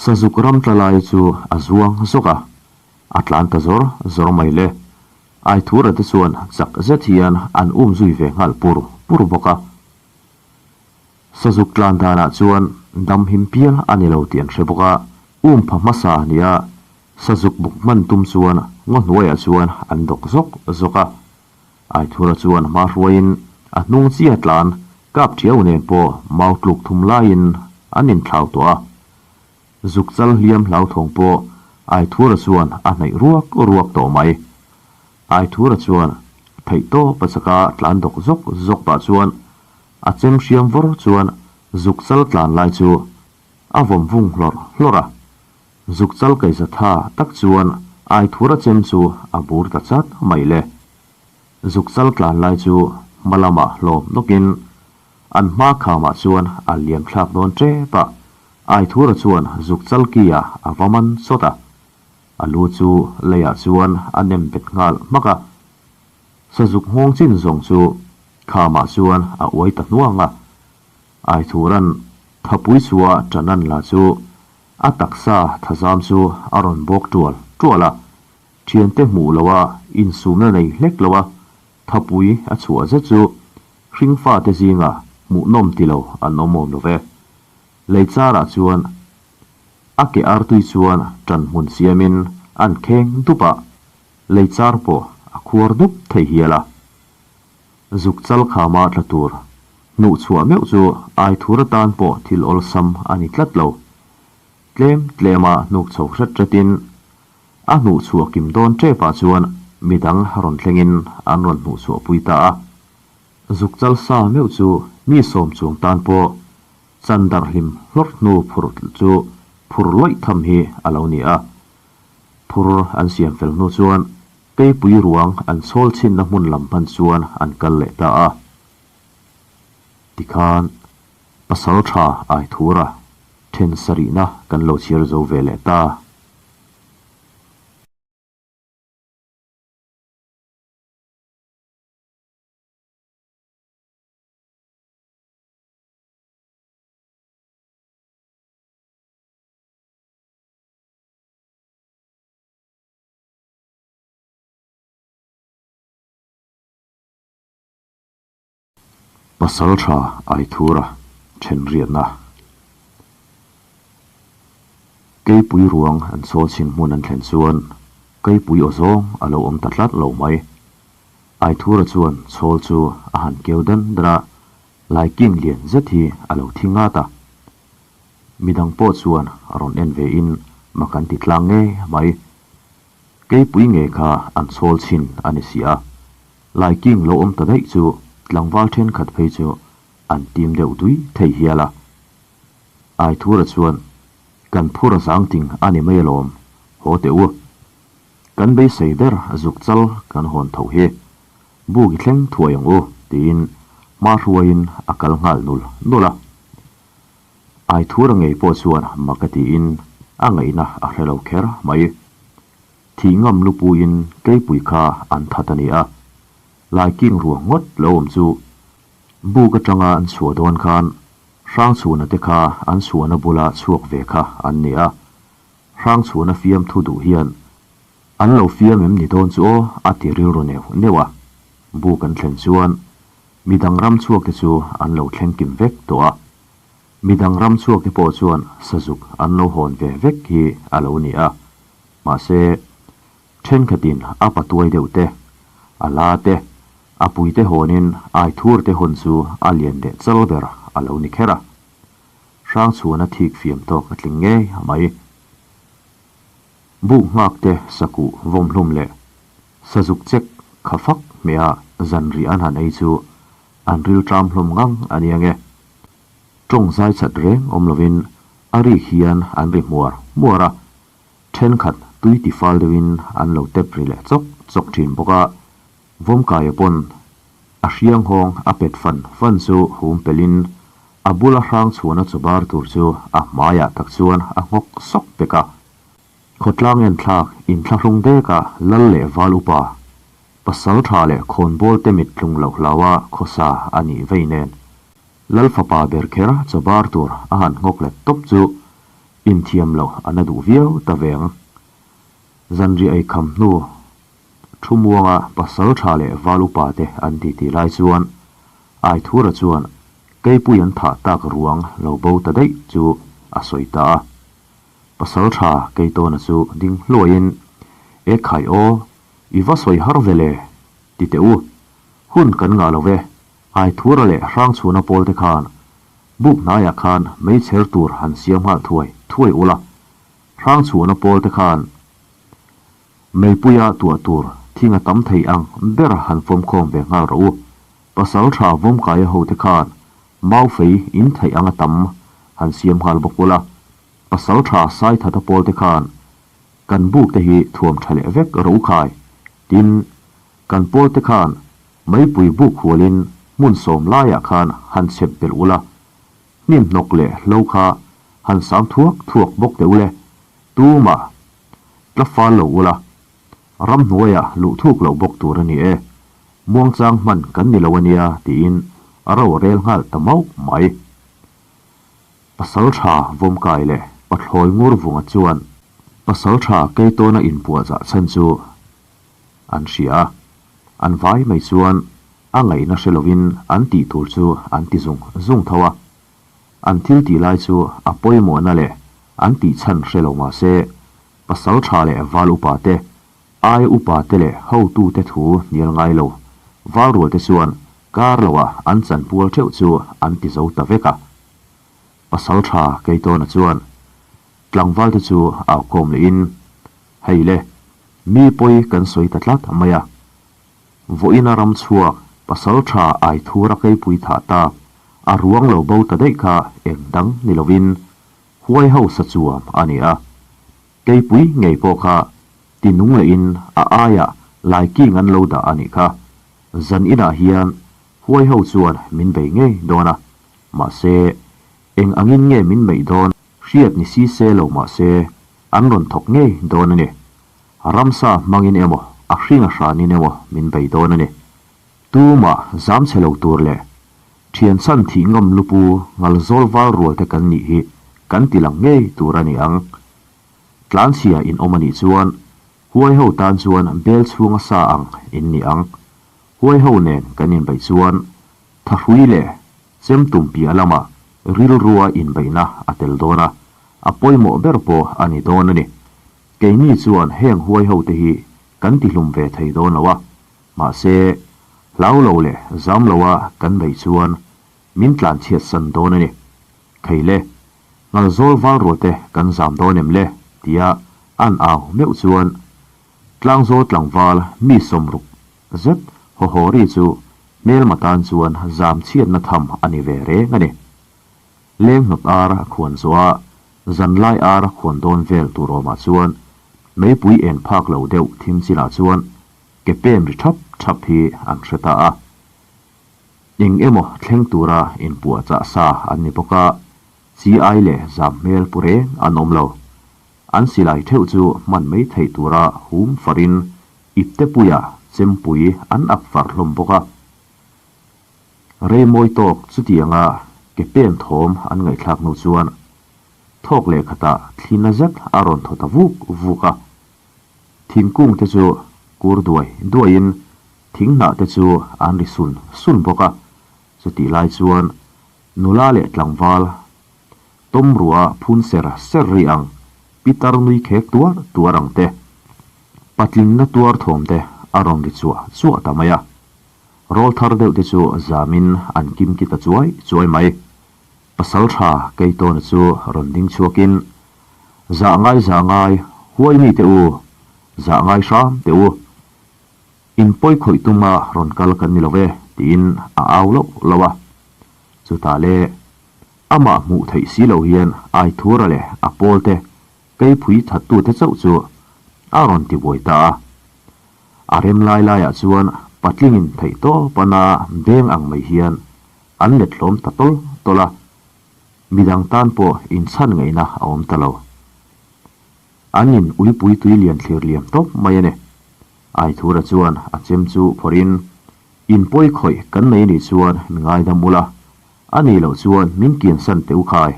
sazuk ram tla lai chu a zuang zawk a, a tlan ta zawr zawr mai le. Aithura te chuan chak zet hian an um zui ve nghal pur pur bawk a. Sazuk tlan danah chuan dam him pial a ni lo tih an hre bawk a, um pha hmasa a nia, Sazuk buk hman tum chuan ngaw hnuaiah chuan an dawk zawk zawk a. Aithura chuan hma hruaiin a hnung chia tlan kap thiau nen pawh mau tluk thum laiin an inthlau tawh a. Zuk chal hliam hlauthawng pawh Aithura chuan a hnaih ruak ruak tawh mai. Aithura chuan theihtawp a chaka tlan dawk zawk zawk pah chuan a chem hriam vawr chuan zuk chal tlan lai chu. A vawm vung hlawrh hlawrh a. Zuk chal kai za tha tak chuan Aithura chem chu a bur ta chat mai le. Zuk chal tlan lai chu hma lamah hlawm nawkin an hma khamah chuan a liam thlak dawn tep a, Aithura chuan zuk chal ki ah a va man chawt a. A lu chu leiah chuan a nem bet nghal hmak a. Sazuk nghawng chin zawng chu khamah chuan a uai ta hnuang a. Aithura'n thapui chua ṭan an la chu a taksa thazam chu a rawn bawk ṭual ṭual a. Ṭhiante hmuh loha insumna nei hlek loa thapui a chhuah zet chu hringfate zinga hmuhnawm ti lo an awm awm lo ve. Lei charah chuan a ke artui chuan ṭan hmun siamin an kheng dup a, lei char pawh a khuar dup thei hial a. Zuk chal khama tla tur hnuh chhuah meuh chu Aithur atan pawh thil awlsam a ni tlat lo. Tlem tlema hnuk chho hret hretin a hnuh chhuah kim dawn ṭepah chuan midang rawn thlengin an rawn hnuh chhuah pui ta a. Zuk chal sa meuh chu mi sawm chuang tan pawh chan darh hlim hlawrh hnu phur chu phur lawih tham hi a lo ni a. Phur an siam fel hnu chuan Keipui ruang an chhawl chhinna hmun lam hman chuan an kal leh ta a. Tikhan pasal tha Aithura then sarihna kan lo chhiar zo ve leh ta. Pasal tha Aithura then riatna. Keipui ruang an chawl chhin hmun an thlen chuan Keipui aw zawng a lo awm ta tlat lo mai. Aithura chuan chawl chu a han keu dan dan a, laiking lian zet hi a lo thi ngat a. Midang pawh chuan a rawn en ve in mak an ti tlang ngei mai. Keipui nge kha an chhawl chhin a ni si a, Laiking lo awm ta daih chu tlangval thenkhat phei chu an tim deuh dui thei hial a. Aithura chuan, Kan phur a zang ting a ni mai alawm, haw teh u. Kan beisei ber zuk chal kan hawn tho hi. Buk i thleng thuai ang u, tiin hma hruaiin a kal nghal nul nul a. Aithura ngei pawh chuan mak a tiin a ngaihna a hre lo kher mai. Thih ngam lupuiin keipui kha an that a ni a, Laiking ruang ngawt lo awm chu buk atanga an chhuah dawn khan Hrangchhuna te kha an chhuahna bula chhuak ve kha an ni a, Hrangchhuna fiamthu duh hian an lo fiam em ni dawn chu aw a ti rilru neuh neuh a, buk an thlen chuan Midang ram chhuakte chu an lo thleng kim vek tawh a, midang ram chhuakte pawh chuan sazuk an lo hawn ve vek hi a lo ni a. Mahse, thenkhatin a patuai deuh te, a la te, a puite hawnin aithur te hawn chu a lian leh chal ber a lo ni kher a. Hrangchhuana thik fiam tawk a tling ngei mai. Buk nghak te sakuh vawmhlum leh sazuk chek kha fak hmeh a zanrih an han ei chu an rilṭam hlawm ngang a nia nge. Tawng zai chat reng awm lovin a rik hian an ri hmuar hmuar a, thenkhat tui ti fal deuhin an lo tep ri leh chawk chawk thin bawk a, Vawmkaia pawn a hrianghawng a pet fan fan chu hum pelin a bula hrang chhuahna chawbar tur chu a hmaiah tak chuan a nghawk sawk pek a. Khawtlang enthlak inthlahrung deka lal leh val upa, pasal tha leh khawnbawl te mit tlung loh hlaua khawsa a nih vei nen, lal fapa ber kher chawbar tur a han nghawk let tawp chu inthiam loh a na duh viau ta veng. Zanriah ei kham hnu Thu muanga pasal tha leh val upa te an titi lai chuan Aithura chuan Keipui an thah tak ruang lo bo ta daih chu a sawi ta a. Pasal tha Keitawna chu ding hluaiin, E khai aw, i va sawi har ve le, ti teh u. Hun kan ngah lo ve, Aithura leh Hrangchhuna pawl te khan buk hnaiah khan meichher tur han siam nghal thuai thuai ula, Hrangchhuna pawl te khan Meipuia tuah tur thing a tam thei ang ber han fawmkhawm ve nghal rawh u. Pasal tha Vawmkaia hote khan Maufei in theih anga tam han siam nghal bawk ula. Pasalṭha Saithata pawlte khan kan buk te hi thuam ṭha leh vek rawh u khai. Tin, kan pawlte khan meipui buk hualin hmun sawm laiah khan han chhep belh ula, hnim hnawk leh hlo kha han sam thuak thuak bawk teh ule, tumah tla fal lo ula, ramhnuaiah luh thuk loh bawk tur a ni e, muangchang hman kan ni lo a nia tiin a ro a rel nghal ta mauh mai. Pasalṭha Vawmkai leh Pathlawi Ngurvunga chuan Pasalṭha Keitawna inpuahchah chhan chu an hria a, an vai mai chuan a ngaihna hre lovin an tih tur chu an ti zung zung tho a. An thil tih lai chu a pawimawhna leh an tih chhan hre lo mah se, Pasalṭha leh Val upa te, Ai upa te leh hotute thu hnial ngai lo, Val rual te chuan kar loah an chanpual theuh chu an ti zo ta vek a. Pasalṭha Keitawna chuan tlangval te chu au kawm lehin, Hei le, mi pawi kan sawi ta tlat mai a. Vawiina ram chhuak pasalṭha Aithura keipui thah tak a ruang lo bo ta daih kha eng dang ni lovin huai hausa chuam a ni a. Keipui ngei pawh kha ti nung lehin a aiah laiking an lo dah a nih kha. Zan inah hian huai ho chuan min bei ngei dawn a, mahse eng angin nge min meih dawn hriat ni si se lo mahse an rawn thawk ngei dawn a ni. Ramsa hmangin emaw a hring a hranin emaw min bei dawn a ni. Tumah zam chhe lo tur leh thian chhan thih ngam lupu ngal zawl val rual te kan nih hi kan ti lang ngei tur a ni ang. Tlanchhia in awm a nih chuan huai ho tan chuan bel chhunga sa ang in ni ang. Huai ho nen kan inbeih chuan thahrui leh chem tum piah lamah rilrua inbeihna a tel dawn a, a pawimawh ber pawh a ni dawn a ni. Keini chuan heng huai ho te hi kan tihlum ve thei dawn lo a, mahse hlau lo leh zam loa kan beih chuan min tlanchhiat san dawn a ni. Thei le, Ngalzawl val rual te kan zam dawn em le? tia an au meuh chuan Tlangzawl tlangval mi sawmruk zet haw haw ri chu hmelma tan chuan zam chhiatna tham a ni ve reng a ni. Leng hnawt ar a khuan zawh a, zanlai ar a khuan dawn vel tur awmah chuan meipui en phak lo deuh thim chinah chuan ke pen ri thap thap hi an hre ta a. Eng emaw thleng tura inpuahchah sa an ni bawk a, chi ai leh zam hmel pu reng an awm lo. An silai theuh chu hman mai theih tura hum farin iptepuia chempui an ak far hlawm bawk a. Rei mawi tawk chutianga ke pen thawm an ngaihthlak hnu chuan thawk leh khatah thli na zet a rawn thaw ta vuk vuk a. Thingkung te chu kur duai duaiin thinghnah te chu an ri sun sun bawk a. Chutih lai chuan nula leh tlangval tawmrua phun ser ser ri ang, pitar nui khek tuar tuar ang te, patlingna tuar thawm te a rawn ri chuah chuah ta mai a. Rawl thar deuh te chu zamin an kim ki ta chuai chuai mai. Pasal tha Keitawna chu rawn ding chhuakin, Zah ngai zah ngai, huai mi teh u, zah ngai hram teh u. In pawi khawih tuma rawn kal kan ni lo ve, tiin a au loh loh a. Chutah le, amah hmuh theih si lo hian Aithura leh a pawlte keipui thattute chauh chu a rawn ti buai ta a. A rem lai laiah chuan patlingin theih tawp a na beng ang mai hian an let hlawm ta tawl tawl a, midang tan pawh inchhan ngaihna a awm ta lo. An in uipui tui lian thlir liam tawp mai a ni. Aithura chuan a chem chu phawrhin, In pawi khawih kan nei anih chuan mi ngaidam ula, a nih loh chuan min kiansan teh u khai.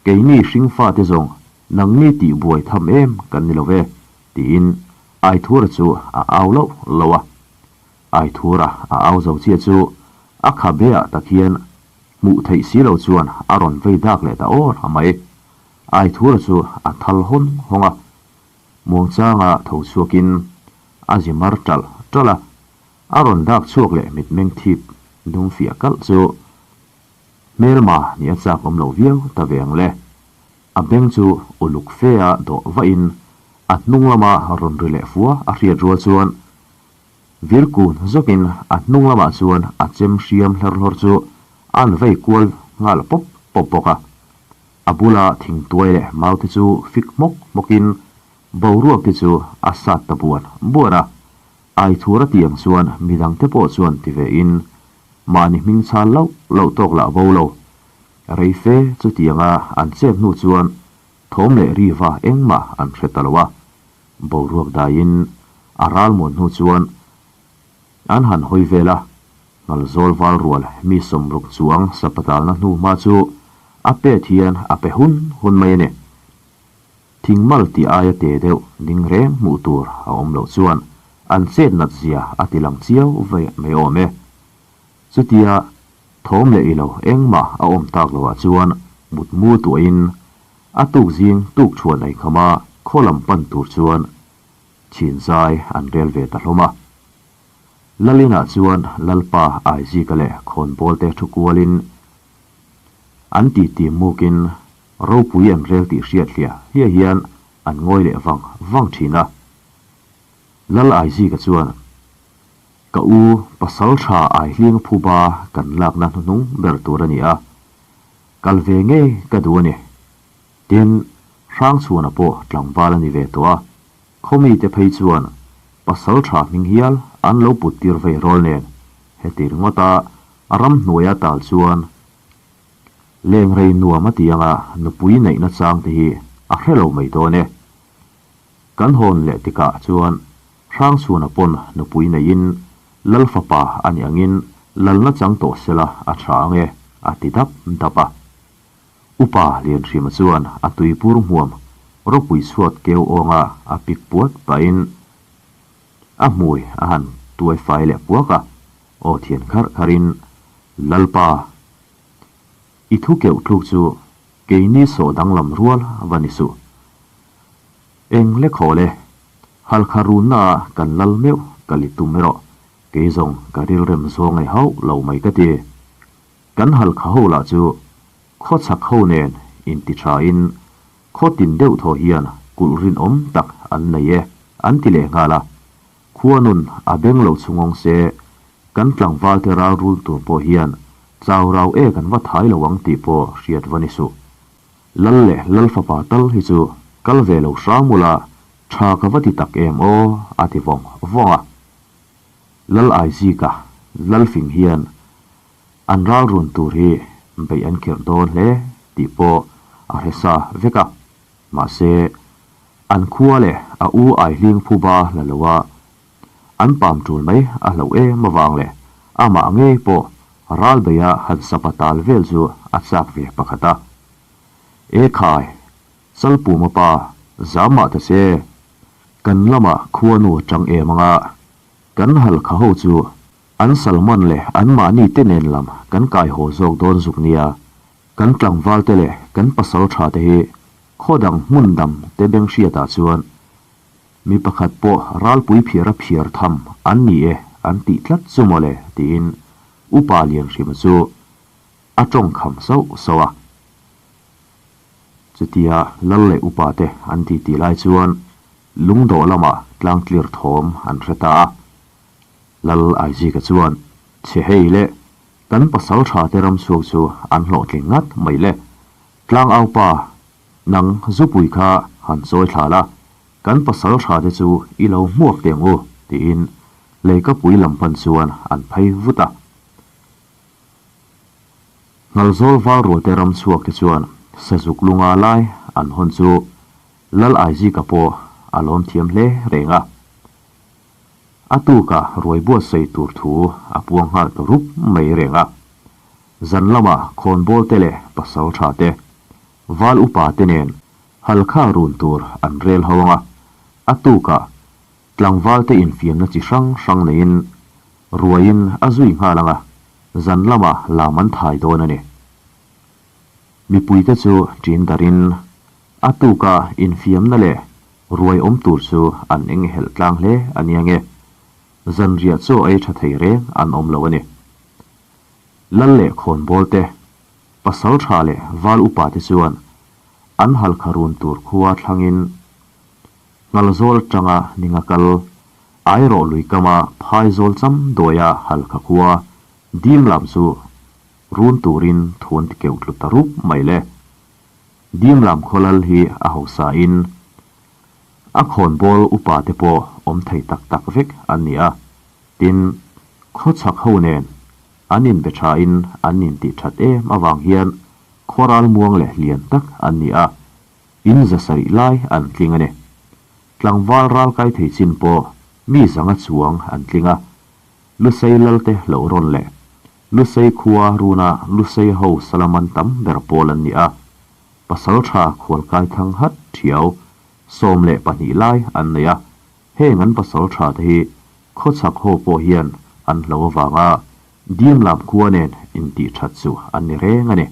Keini hringfate zawng nangni tih buai tham em kan ni lo ve, tiin Aithura chu a au loh loh a. Aithura a au zo chiah chu a khabe ah tak hian hmuh theih si lo chuan a rawn vei dak leh ta awr a mai. Aithura chu a thal hawn hawng a, muangchanga tho chhuakin a zi mar ṭalh ṭalh a, a rawn dak chhuak leh mitmeng thip dum fiah kalh chu hmelma nih a chak awm lo viau ta ve ang le. A beng chu uluk fe a dawh vahin a hnung lama rawn ri leh fua a hriat rual chuan vir kun zawkin a hnung lamah chuan a chem hriam hlar hlawr chu a an vei kual nghal pawp pawp bawk a. A bula thingtuai leh mau te chu fik hmawk hmawkin boruak te chu a sat ta buan buan a. Aithur a tih ang chuan midang te pawh chuan ti ve in mahni hming chhal loh loh tawk lah bo lo. Rei fe chutianga an chet hnu chuan thawm leh riva engmah an hre ta lo a. Boruak daiin a ralmuan hnu chuan an han hawi vel a, Ngalzawl val rual mi 60 chuang sapatalna hnu hma chu a pet hian a pe hun hun mai a ni. Thingmal tih aia te deuh ding reng hmuh tur a awm loh chuan an chet nat zia a ti lang chiau ve mai awm e. Chutia thawm leh ilo engmah a awm tak loah chuan mutmu tuahin a tuk zing tuk chhuan ei kham a khaw lam pan tur chuan chhin zai an rel ve ta hlawm a. Lalinah chuan Lalpa Aizika leh khawnbawl te thu kualin an titi mukin Ropui an rel tih hriat hliah hliah hian an ngawi leh vang vang thin a. Lal Aizika chuan, Ka u, pasal tha Aihling phuba kan lakna hnuhnung ber tur a ni a, kal ve ngei ka duh a ni. Tin, Hrangchhuana pawh tlangval a ni ve tawh a, khawmite phei chuan pasal tha hming hial an lo put tir vei rawl nen, heti ringawta ramhnuaia tal chuan Leng rei nuam a ti anga nupui neihna chang te hi a hre lo mai dawn e. Kan hawn leh tikah chuan Hrangchhuna pawn nupui neiin Lal fapa a nih angin lalna chang tawh sela a tha ang e a ti dap dap a. Upa Lianhrima chuan a tuipur hmuam ropui chhuat keu awnga a pik puat pahin a hmui a han tuai fai leh puak a, aw thian kharh kharhin Lalpa I thu keuh tluk chu keini sawh danglam rual va ni suh. Eng le khawl e, Halkha runna ah kan lal meuh ka li tum erawh kei zawng ka rilrem zawng ei hauh lo mai ka ti. Kan Halkha ho lah chu khawchhak ho nen inti tha in khaw tin deuh thaw hian kulh rinawm tak an nei e an ti leh nghal a. Khuanun a beng lo chhungawng se, kan tlangvalte ral rul tur pawh hian chau rau e kan va thai lo ang tih pawh hriat va ni suh. Lal leh Lal fapa tal hi chu kal ve lo hram ula tha ka va ti tak em aw a ti vawng vawng a. Lal Aizika, Lal fing hian an ral run tur hi beih an khirh dawn hle tih pawh a hre sa vek a. Mahse, an khua leh a u Aihling phuba la lo a, an pam tul mai a hlauh em avang leh amah ngei pawh ralbeia han sapa tal vel chu a chak ve pakhat a. E khai, Chalpuma pa, zam mah ta che, kan lamah khuanu tang em anga kan halkha ho chu an Salman leh anmahni te nen lam kan kai haw zawk dawn zuk nia, Kan tlangvalte leh kan pasal tha te hi khaw dang hmun dang te beng hriatah chuan mi pakhat pawh ralpui phiar a phiar tham an ni e an tih tlat chu mawle tiin Upa Lianhrima chu a tawng kham sauh sauh a. Chutia Lal leh Upa te an titi lai chuan lungdawh lamah tlangtlir thawm an hre ta a. Lal Aizika chuan chhe hei leh Kan pasal tha te ram chhuak chu an hlawhtling ngat mai le. Tlang au pa, nang zupui kha han chawi thla la, kan pasal tha te chu i lo hmuak teh ang u, tiin leikapui lam pan chuan an phei vut a. Nghalzawl val rual te ram chhuak te chuan sazuk lunga lai an hawn chu Lal Aizika pawh a lawm thiam hle reng a. A tukah ruai buatsaih tur thu a puang nghal ta rup mai reng a. Zan lamah khawnbawl te leh pasal tha te, val upa te nen halkha run tur an rel ho ang a. A tukah tlangval te infiamna chi hrang hrang neiin ruaiin a zui nghal ang a, zan lamah lam an thai dawn a ni. Mipuite chu ṭin darin a tuka infiamna leh Ruai awm tur chu an eng helh tlang hle a nia nge, zanriah chaw ei tha thei reng an awm lo a ni. Lal leh khawnbawl te, pasal tha leh val upa te chuan an halkha run tur khua thlangin Nghalzawl atanga ninga kal, Airawh lui kama phaizawl cham dawia halkha khua dim lam chu run turin thu an ti keuh tlu ta rup mai le. Dimlam khaw lal hi a hausain a khawnbawl upate pawh awm thei tak tak vek an ni a. Tin, khawchhak ho nen an inbe thain an intih that em avang hian khaw ralmuang leh lian tak an ni a, in 700 lai an tling a ni. Tlangval ral kai thei chin pawh mi zanga chuang an tling a, Lusei lalte hlauh rawn leh Lusei khua runa Lusei ho salaman tam ber pawl an ni a, pasaltha khualkai thang hat thiau 12 lai an nei a, heng an pasaltha te hi khawchhak ho pawh hian an hlo avanga Dimlam khua nen intih that chu an ni reng a ni.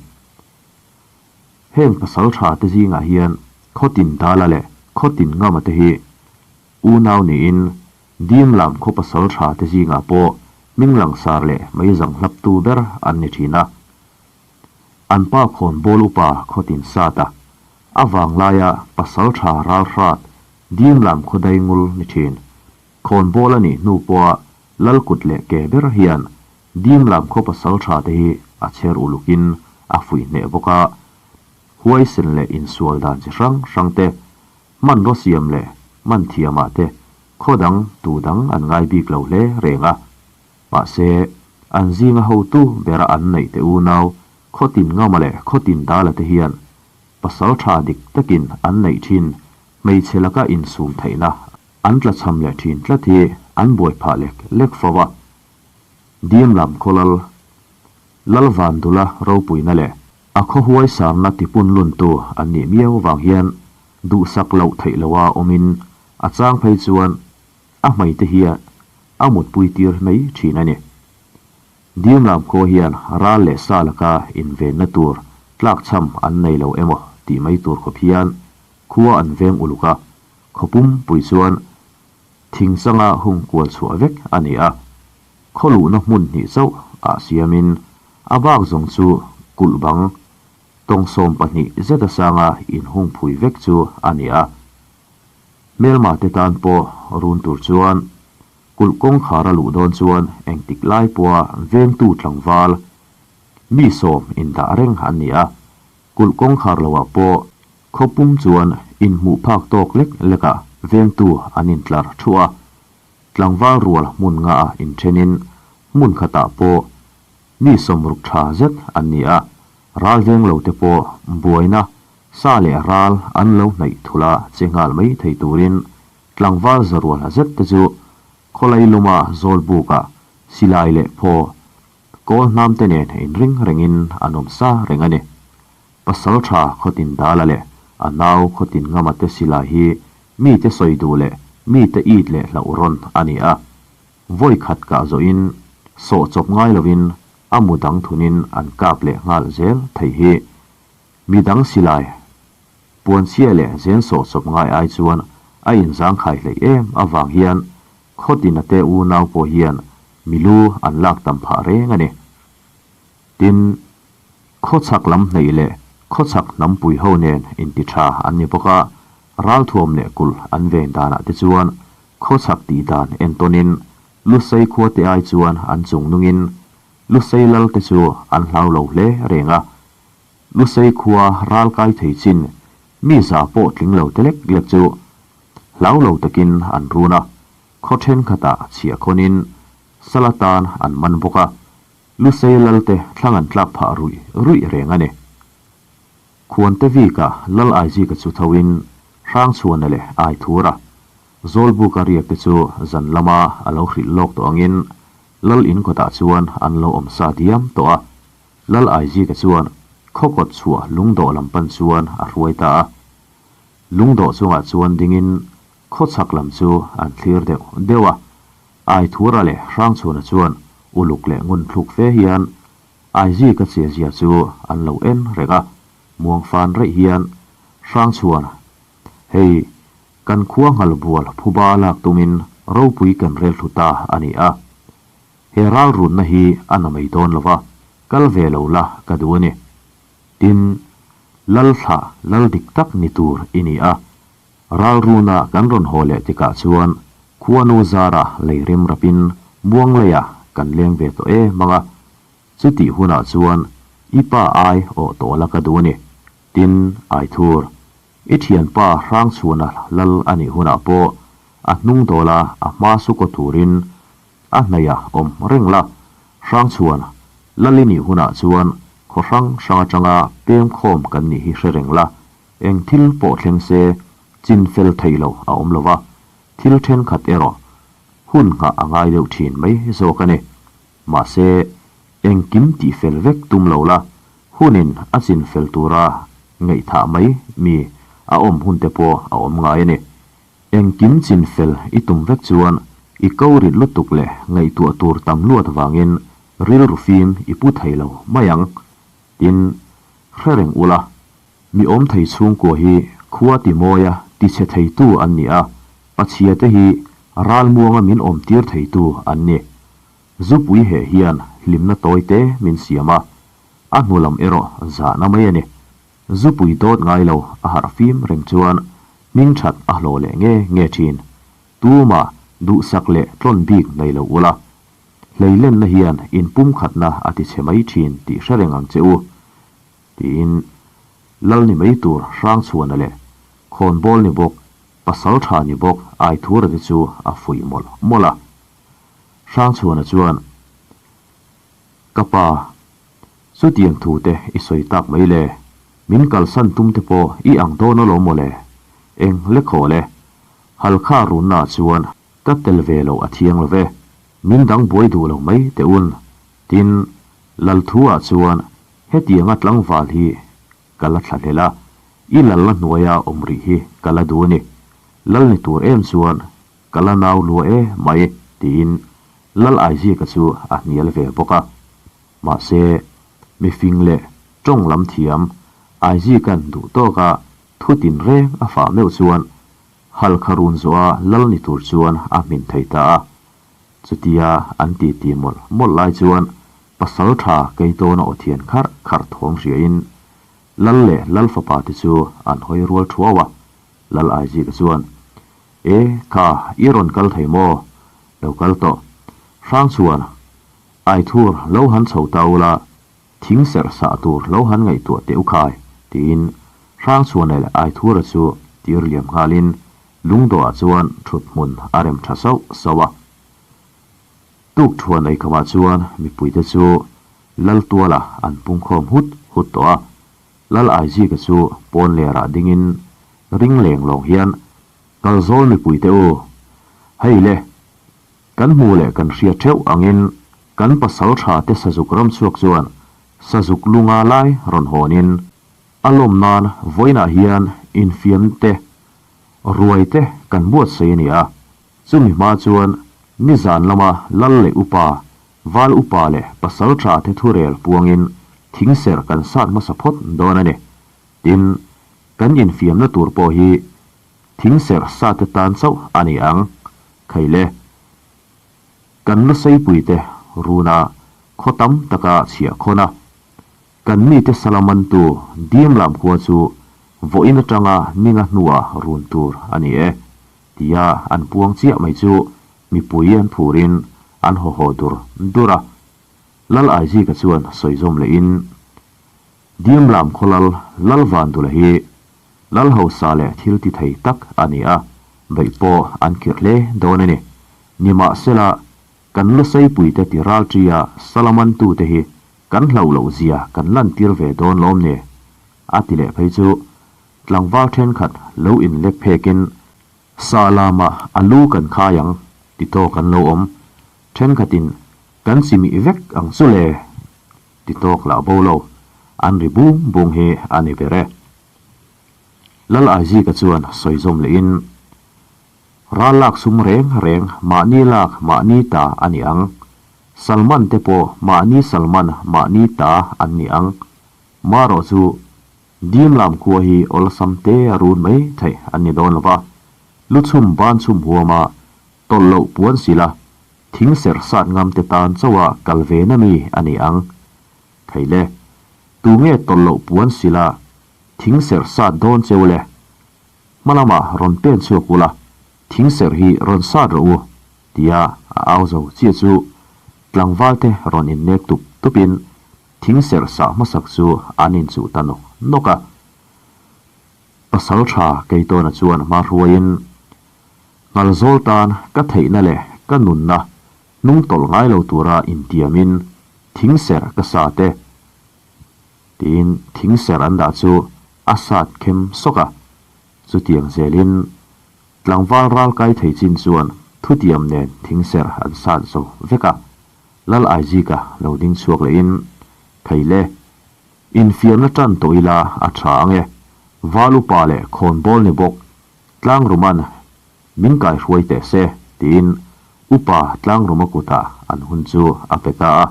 Heng pasaltha te zingah hian Khawtin Dala leh Khawtin Ngama te hi unau niin Dimlam khaw pasaltha te zingah pawh hming langsar leh meizang hlaptu ber an ni thin a. An pa khawnbawl upa Khawtin Sata a vanglaia pasaltha ralhrat Dimlam khaw daingul ni thin. Khawnbawl a nih hnu pawha lal kut leh ke ber hian Dimlam khaw pasaltha te hi a chher ulukin a fuih hneh bawk a. Huaisen leh insual dan chi hrang hrang te, hmanraw siam leh hman thiamah te khaw dang tu dang an ngai bik lo hle reng a. Mahse, an zinga hotu bera an neih te unau Khawtin Ngama leh Khawtin Dala te hian pasaltha dik takin an neih thin hmeichhe laka insum theihna an tlachham leh thin tlat hi an buai phah lek lek fo a. Dimlam khawlal Lalvandula ropuina leh a khawhuai sarna tipun luntu an nih miau vang hian duhsak loh theih loha awmin a chang phei chuan a hmeite hian a mutpui tir mai thin a ni. Dimlam khaw hian ral leh sa laka invenna tur tlakchham an nei lo emaw tih mai tur khawp hian khua an veng uluk a, khaw pumpui chuan thing changa hung kual chhuah vek a ni a. Khaw luhna hmun hnih chauh ah siamin a bak zawng chu kulh bang tawng 12 zeta sanga inhung phui vek chu a ni a. Hmelma te tan pawh run tur chuan kulh kawngkhar a luh dawn chuan engtik lai pawha vengtu tlangval mi sawm indah reng an ni a. Kulh kawngkhar loah pawh khaw pum chuan inhmuh phak tawk lek lekah vengtu an intlar thuah a. Tlangval rual hmun ngaah inthenin hmun khatah pawh mi sawmruk tha zet an ni a, ral veng lo te pawh buaina sa leh ral an lo hnaih thula che nghal mai thei turin tlangval zarual zet te chu khawlai luma zawlbukah silai leh phaw kawl hnam te nen inring rengin an awm sa reng a ni. Pasaltha Khawtin Dala leh a nau Khawtin Ngama te silai hi mite sawi duh leh mite it leh hlauh rawn a ni a. Vawi khat kah zawhin sawh chawp ngai lovin a mu dang thunin an kap leh nghal zel thei hi mi dang silai puanchhia leh zen sawh chawp ngai ai chuan a inzangkhai hleih em avang hian Khawtina te unau pawh hian milu an lak tam phah reng a ni. Tin, khawchhak lam hnaih leh khawchhak hnampui ho nen inti tha an ni bawk a, ralthuam leh kulh an ven danah te chuan khawchhak tih dan entawnin Lusei khua te ai chuan an chung nungin Lusei lal te chu an hlau lo hle reng a. Lusei khua ral kai thei chin mi za pawh tling lo te lek lek chu hlau lo takin an run a, khaw thenkhatah chhiah khawnin sal atan an man bawk a. Lusei lalte thlang an tlak phah ruih ruih reng a ni. Khuante Vika Lal Aizika chu thoin Hrangchhuana leh Aithura, Zawlbuka riak te chu zan lama a lo hrilh lawk tawh angin Lal inkawtah chuan an lo awm sa diam tawh a. Lal Aizika chuan khawkawt chhuah lungdawh lam pan chuan a hruai ta a. Lungdawh chungah chuan dingin khawchhak lam chu an thlir deuh deuh a. Aithura leh Hrangchhuana chuan uluk leh ngun thluk fe hian Aizika chiazia chu an lo en reng a, muang fan reih hian Hrangchhuana, Hei, kan khua nghal bual phuba lak tumin ropui kan rel thlu ta a ni a. He ralrunna hi a na mai dawn lo va, kal ve lo la ka duh a ni. Tin, Lal thlah lal dik tak ni tur i ni a, Ralruna kan rawn haw leh tikah chuan khuanu zara lei rem rapin muang leiah kan leng ve tawh em ang a, chutih hunah chuan i pa ai awh tawh la ka duh a ni. Tin, Aithur, i thianpa Hrangchhuana lal a nih hunah pawh a hnung dawla a hma su kaw turin a hnaihah awm reng la. Hrangchhuan, lal i nih hunah chuan khaw hrang hrang atanga pem khawm kan nih hi hre reng la, eng thil pawh thleng se chin fel theih loh a awm lo va, thil thenkhat erawh hun nghah a ngai deuh thin mai zawk a ni. Mahse, engkim tihfel vek tum lo la, hunin a chinfel tura ngaihthah mai mi a awm hun te pawh a awm ngai a ni. Engkim chinfel i tum vek chuan i ko rit lutuk leh ngaihtuah tur tam luat vangin rilru fim i pu thei lo mai ang. Tin, hre reng ula, mi awm thei chhungkua hi khua ti mawia tichhe theitu an ni a, pachhia te hi ralmuanga min awmtir theitu an ni. Zupui heh hian hlimna tawi te min siam a, a hnu lam erawh zahna mai a ni. Zupui dawt ngai lo a harh fim reng chuan hming that a hlawh leh nge nge thin. Tumah duhsak leh tlawn bik nei lo ula. Hleilenna hian inpumkhatna a ti chhe mai thin tih hre reng ang che u, tiin Lal ni mai tur Hrangchhuana leh Khawnbawl ni bawk, Pasal tha ni bawk Aithura te chu a fuih mawlh mawlh a. Hrangchhuana chuan, Ka pa, chutiang thu te i sawi tak mai le, min kalsan tum te pawh i ang dawn alawm maw le, eng le khaw le, Halkha runna chuan ka tel ve loh a thiang lo ve, min dang buai duh lo mai teh un, tin, Lalthu-ah chuan hetianga tlangval hi ka la thla hlel a, i lalna hnuaia awm rih hi ka la duh a ni, lal ni tur em chuan Ka la nau lua e mai, tiin Lal Aizika chu a hnial ve bawk a. Mahse, mifing leh tawng lam thiam Aizika'n duh tawka thu tinreng a fah meuh chuan Halkha run zawha lal ni tur chuan a hmin thei ta a. Chutia an titi mawlh mawlh lai chuan pasal tha Keitawna aw thian kharh kharh thawm hriain Lal leh Lal fapa te chu an hawi rual thuau a. Lal Aizika chuan, E, kha, i rawn kal thei maw? Lo kal tawh. Hrang chuan, Aithur, lo han chho ta ula, thing serh sah tur lo han ngaihtuah teh u khai, tiin Hrang chuan leh Aithura chu tir liam nghalin lungdawhah chuan thut hmun a rem tha sauh sauh a. Tuk thuan eikhawmah chuan mipuite chu Lal tualah an pungkhawm hut hut tawh a. Lal Aizika chu pawn lerah dingin ring leng lawng hian, Kalzawl mipuite u, hei le, kan hmu leh kan hria theuh angin kan pasal tha te sazuk ram chhuak chuan sazuk lunga lai rawn hawnin a lawm nan vawiinah hian infiam te, ruai te kan buatsaih a ni a, chumi hma chuan nizan lama lal leh upa Val upa leh pasal tha te thurel puangin thingserh kan sat hmasa phawt dawn a ni. Tin, kan infiamna tur pawh hi thingserh sat te tan chauh a ni ang. Khaile, kan luseipui te runa khaw tam taka chhiah khawn a, kan mite salamantu Dimlam khua chu vawiin atanga ninga hnuah run tur a ni e, tia an puang chiah mai chu Mipui an phurin an haw haw dur dur a. Lal Aizika chuan sawi zawm lehin, Diamlam khaw lal Lalvandula hi lal hausa leh thil ti thei tak a ni a, beih pawh an khirh hle dawn a ni. Nimahsela, kan luseipuite ti ralṭia salamantute hi kan hlauh loh zia kan lantir ve dawn lawm ni? A ti leh phei chu tlangval ṭhenkhat lo inlek phekin Sa lamah a lu kan khai ang ti tawk an lo awm. Thenkhatin kan chimih vek ang chu le ti tawk lah bo lo. An ri bung bung hi a ni ber e. Lal Aizika chuan sawi zawm lehin, Ral lak sum reng reng mahni lak mahni ta a ni ang. Salman te pawh mahni Salman mahni ta an ni ang. Marawh chu Dimlam khua hi awlsam te a run mai theih an ni dawn lo va, lu chhum ban chhum huama tawlh loh puan sila thing serh sat ngam te tan chauha kal ve na mi a ni ang. Thei le, tu nge tawlh loh puan sila thing serh sat dawn cheu le? Hma lamah rawn pen chhuak ula, thing serh hi rawn sat rawh u, tia a au zo chiah chu tlangval te rawn innek tup tupin Thing serh sah hmasak chu an inchuh ta nawk nawk a. Pasalṭha Keitawna chuan hma hruaiin, Nghalzawl tan ka theihna leh ka nunna hnung tawlh ngai lo tura intiamin thingserh ka sat e, tiin thingserh an dah chu a sat khem sawk a. Chutiang zelin tlangval ral kai thei chin chuan thutiam nen thingserh an sat zo vek a. Lal Aizika lo ding chhuak lehin, Thei le, infiamna tan tawh ila a tha ang e, Val upa leh khawnbawl ni bawk Tlangruman min kaihruai teh se, tiin Upa Tlangruma kutah an hun chu a pe ta a.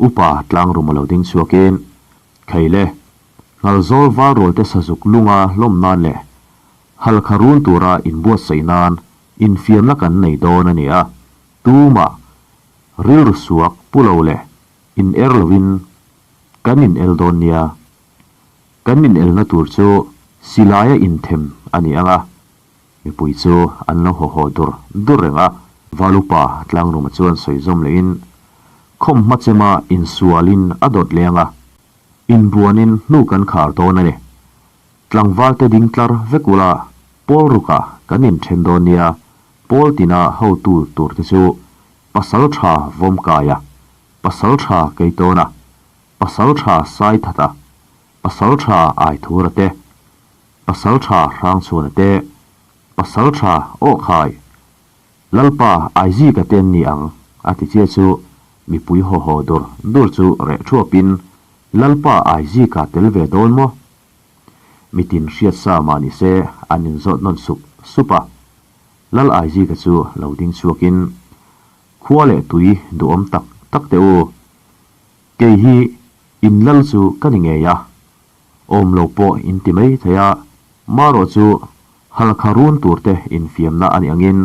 Upa Tlangruma lo ding chhuakin, Thei le, Nghalzawl valrualte sazuk lunga hlawm nan leh halkha run tura inbuatsaih nan infiamna kan nei dawn a ni a, tumah rilru suak pu lo leh in er loin kan in el dawn nia. Kan in elna tur chu silaia inthem a ni ang a, mipui chu an lo haw haw dur dur reng a. Valupa Tlangruma chuan sawi zawm lehin, Khawm hma chema insualin a dawt leng a, inbuanin hnu kan khar dawn a ni. Tlangvalte ding tlar vek ula, pawl rukah kan inthen dawn nia, pawl tina hotu turte chu Pasal tha Vawmkaia, Pasal tha Keitawna, Pasal tha Saithata, Pasal tha Aithura te, Pasal tha Hrangchhuana te, Pasal tha Awhkhai, Lalpa Aizika te an ni ang, a ti chiah chu mipui haw haw dur dur chu reh thuapin Lalpa Aizika tel ve dawn maw? Mitin hriat sa mah ni se an inzawt nawn sup sup a. Lal Aizika chu lo ding chhuakin, Khua leh tui duhawm tak tak teh u, kei hi in lal chu ka ni ngei a, awm lo pawh in ti mai thei a, marawh chu halkha run turte infiamna a nih angin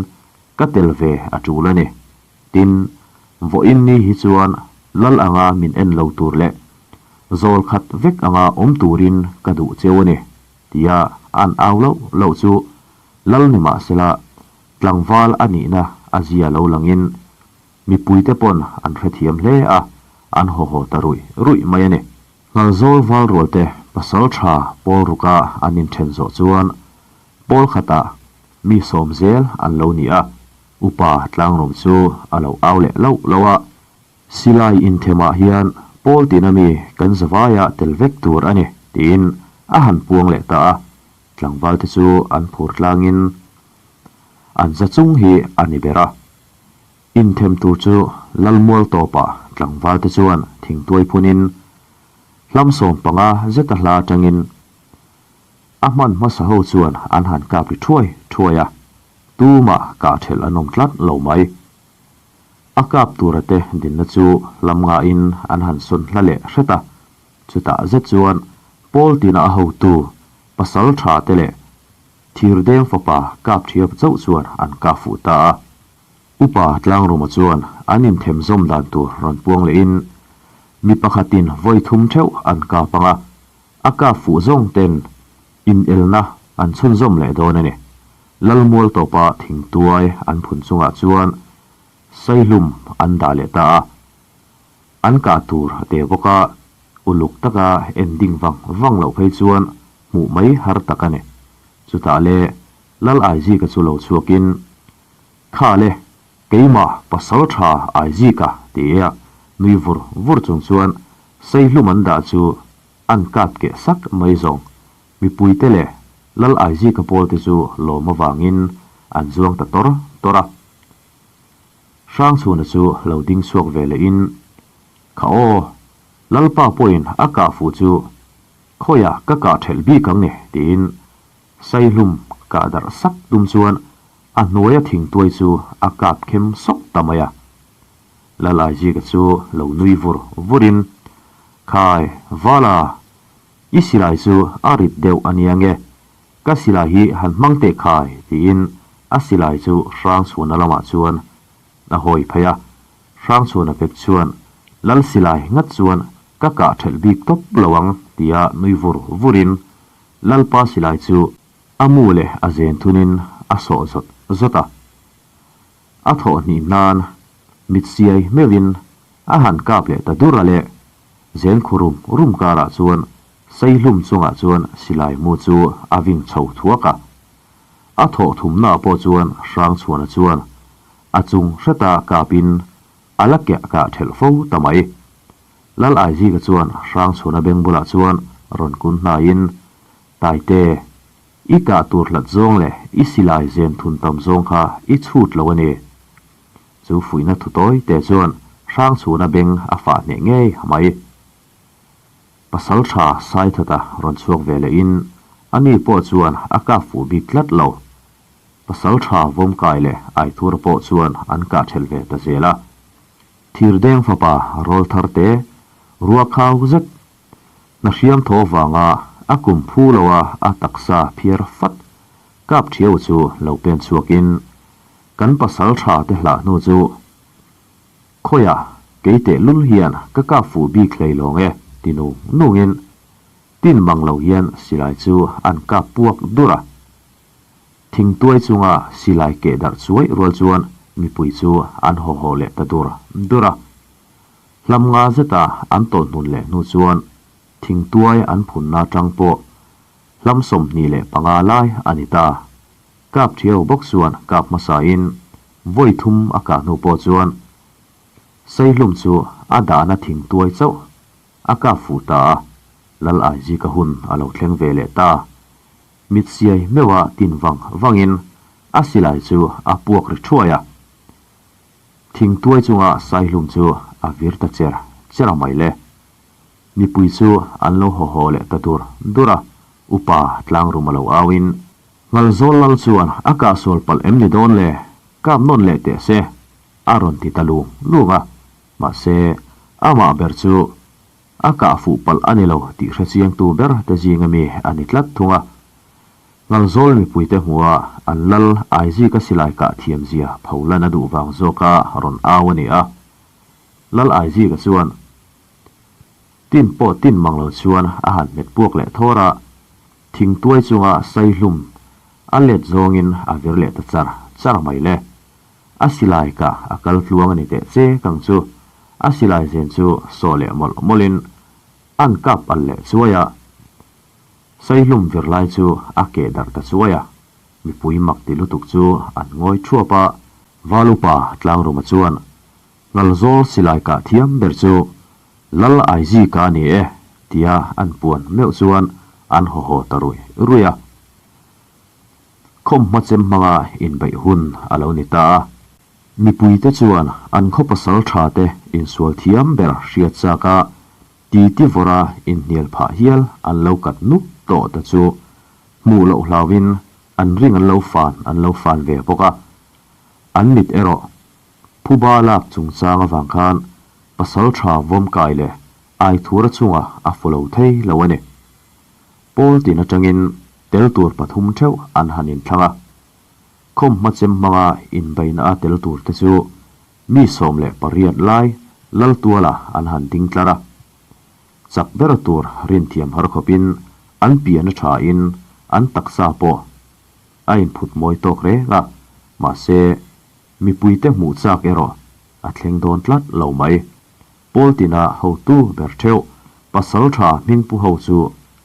ka tel ve a tul a ni. Tin, vawiin ni hi chuan lal anga min en lo tur leh zawl khat vek anga awm turin ka duh cheu a ni, tia an au loh loh chu Lal ni mahsela tlangval a nihna a zia lo langin mipuite pawn an hrethiam hle a, an haw haw ta ruih ruih mai a ni. Nghalzawl valrualte pasal tha pawl ruka an inthen zawh chuan pawl khatah mi sawm zel an lo ni a, upa tlangrawm chu a lo au leh loh loh a. Silai inthemah hian pawl tina mi kan zavaia tel vek tur a ni tiin a han puang leh ta a. Tlangvalte chu an phur tlangin an za chung hi a ni ber a. Inthem tur chu Lalmual tawpah tlangvalte chuan thingtuai phunin hlam 15 zeta hla atangin a hman hmasa ho chuan an han kap ri thuai thuai a, tumah kah thelh an awm tlat lo mai. A kap tura te dinna chu hlam ngahin an han sawn hla leh hret a, Chutah zet chuan Paul tina a hotu pasal tha te leh Thirdeng fapa kap thiap chauh chuan an kap fuh ta a. Upa Tlangruma chuan an inthem zawm dan tur rawn puang lehin mi pakhatin vawi thum theuh an kap ang a, a kap fuh zawng ten inelna an chhunzawm leh dawn a ni. Lalmual tawpa thingtuai an phun chungah chuan Saihlum an dah leh ta a. An kah tur a te bawk a, uluk taka en ding vang vang loh phei chuan hmuh mai har tak a ni. Chutah le Lal Aizika chu lo chhuakin, Kha le, keimah pasal tha Aizika ti a nui vur vur chung chuan Saihlum an dah chu an kap keh sak mai zawng. Mipuite leh Lal Aizika pawlte chu lawm avangin an zuang ta tawr tawr a. Hrangchhuna chu lo ding chhuak ve leh in, Kha aw, Lalpa pawhin a kah fuh chu khawiah ka kah thelh bik ang e tiin Saihlum kah darh sak tum chuan a hnuaia thingtuai chu a kap khem sawk ta mai a. Lal Aizika chu lo nui vur vur in, Khai, Vala, i silai chu a rit deuh a nia nge, Ka silai hi han hmang teh khai tiin a silai chu Hrangchhuana lamah chuan a hawi phei a. Hrangchhuana pek chuan Lal silai ngat chuan ka kah thelh bik tawp lo ang tia nui vur vurin Lalpa silai chu a mu leh a zen thunin a sawh zawt zawt a. A thawh hnih hnan mit siai meuhin a han kap leh ta dur a le zen khu rum rum karah chuan. Saihlum chungah chuan silai mu chu a ving chho thuak a. A thawh thumnaah pawh chuan Hrangchhuana chuan a chung hreta kapin a la keh kah thelh fo ta mai. Lal Aizika chuan Hrangchhuana beng bulah chuan rawn kun hnaiin, Taite, i kah tur hlat zawng leh i silai zen thun tam zawng kha i chhut lo a ni. Chu fuihna thu tawi te chuan Hrangchhuana beng a fah hneh ngei mai. Pasal tha Saithata rawn chhuak ve lehin ani pawh chuan a kap fuh bik tlat lo. Pasal tha Vawmkai leh Aithura pawh chuan an kah thelh ve ta zel a. Thirdeng fapa rawl thar te rua khau zet hna hriam thaw vanga a kum phu lo a a taksa phiar fat kap thiau chu lo pen chhuakin kan pasal tha te hlah hnu chu Khawiah, kei tehlul hian ka kap fuh bik hlei lawng e, ti nung nungin tin mang lo hian silai chu an kap puak dur a. Thingtuai chunga silai keh darh chuai rual chuan mipui chu an haw haw leh ta dur dur a. Hlam nga zeta an tawlh hnun leh hnu chuan thingtuai an phunna atang pawh hlam 25 lai a ni ta. Kap thiau bawk chuan kap hmasain vawi thum a kah hnu pawh chuan Saihlum chu a dahna thing tuai chauh a kap fuh ta a, Lal Aizika hun a lo thleng ve leh ta. Mit siai meuha tin vang vangin a silai chu a puak ri thuai a, thing tuai chunga Saihlum chu a vir ta cher cher a mai le. Mipui chu an lo haw haw leh ta dur dur a, upa tlangruma lo auin Ngalzawl lal chuan a kah sual palh em ni dawn le? Kap nawn leh teh se, a rawn ti ta lung lung a. Mahse, amah ber chu a kah fuh palh a ni lo tih hre chiangtu ber te zing ami a ni tlat thung a. Ngalzawl mipuite hmuha an lal Aizika silai kah thiam zia pholan a duh vang zawka rawn au a ni a. Lal Aizika chuan tin pawh tin mang lo chuan a han hmet puak leh thawr a. Thingtuai chunga saihlum a let zawngin a vir leh ta char char mai le. A silai kah a kal tluang a ni teh che kang chu. A silai zen chu sawh leh mawlh mawlhin an kap al leh chuai a. Saihlum vir lai chu a keh darh ta chuai a. Mipui mak ti lutuk chu an ngawi thuap a. Valupa Tlangruma chuan Ngalzawl silai kah thiam ber chu Lal Aizika a ni e, tia an puan meuh chuan an haw haw ta rui rui a. Khawmhma chem hmanga inbeih hun a lo ni ta a. Mipuite chuan an khaw pasal tha te insual thiam ber hriat chak a, titi vawra inhnial phah hial an lo kat nuk tawh te chu hmuh loh hlauhin an ring an lo fan an lo fan ve bawk a. An mit erawh Phuba lak chungchang avang khan pasal tha vawmkai leh Aithura chungah a fu lo thei lo a ni. Pawl tin atangin tel tur pathum theuh an han inthlang a. Khawmhma chem hmanga inbeihna a tel tur te chu mi 18 lai Laltuala an han ding tlar a. Chak ber tur rinthiam har khawpin an pian a thain an taksa pawh a inphut mawi tawk reng a, mahse Mipuite hmuh chak erawh a thleng dawn tlat lo mai. Pawl tina hotu ber theuh, pasal tha hmingpu ho chu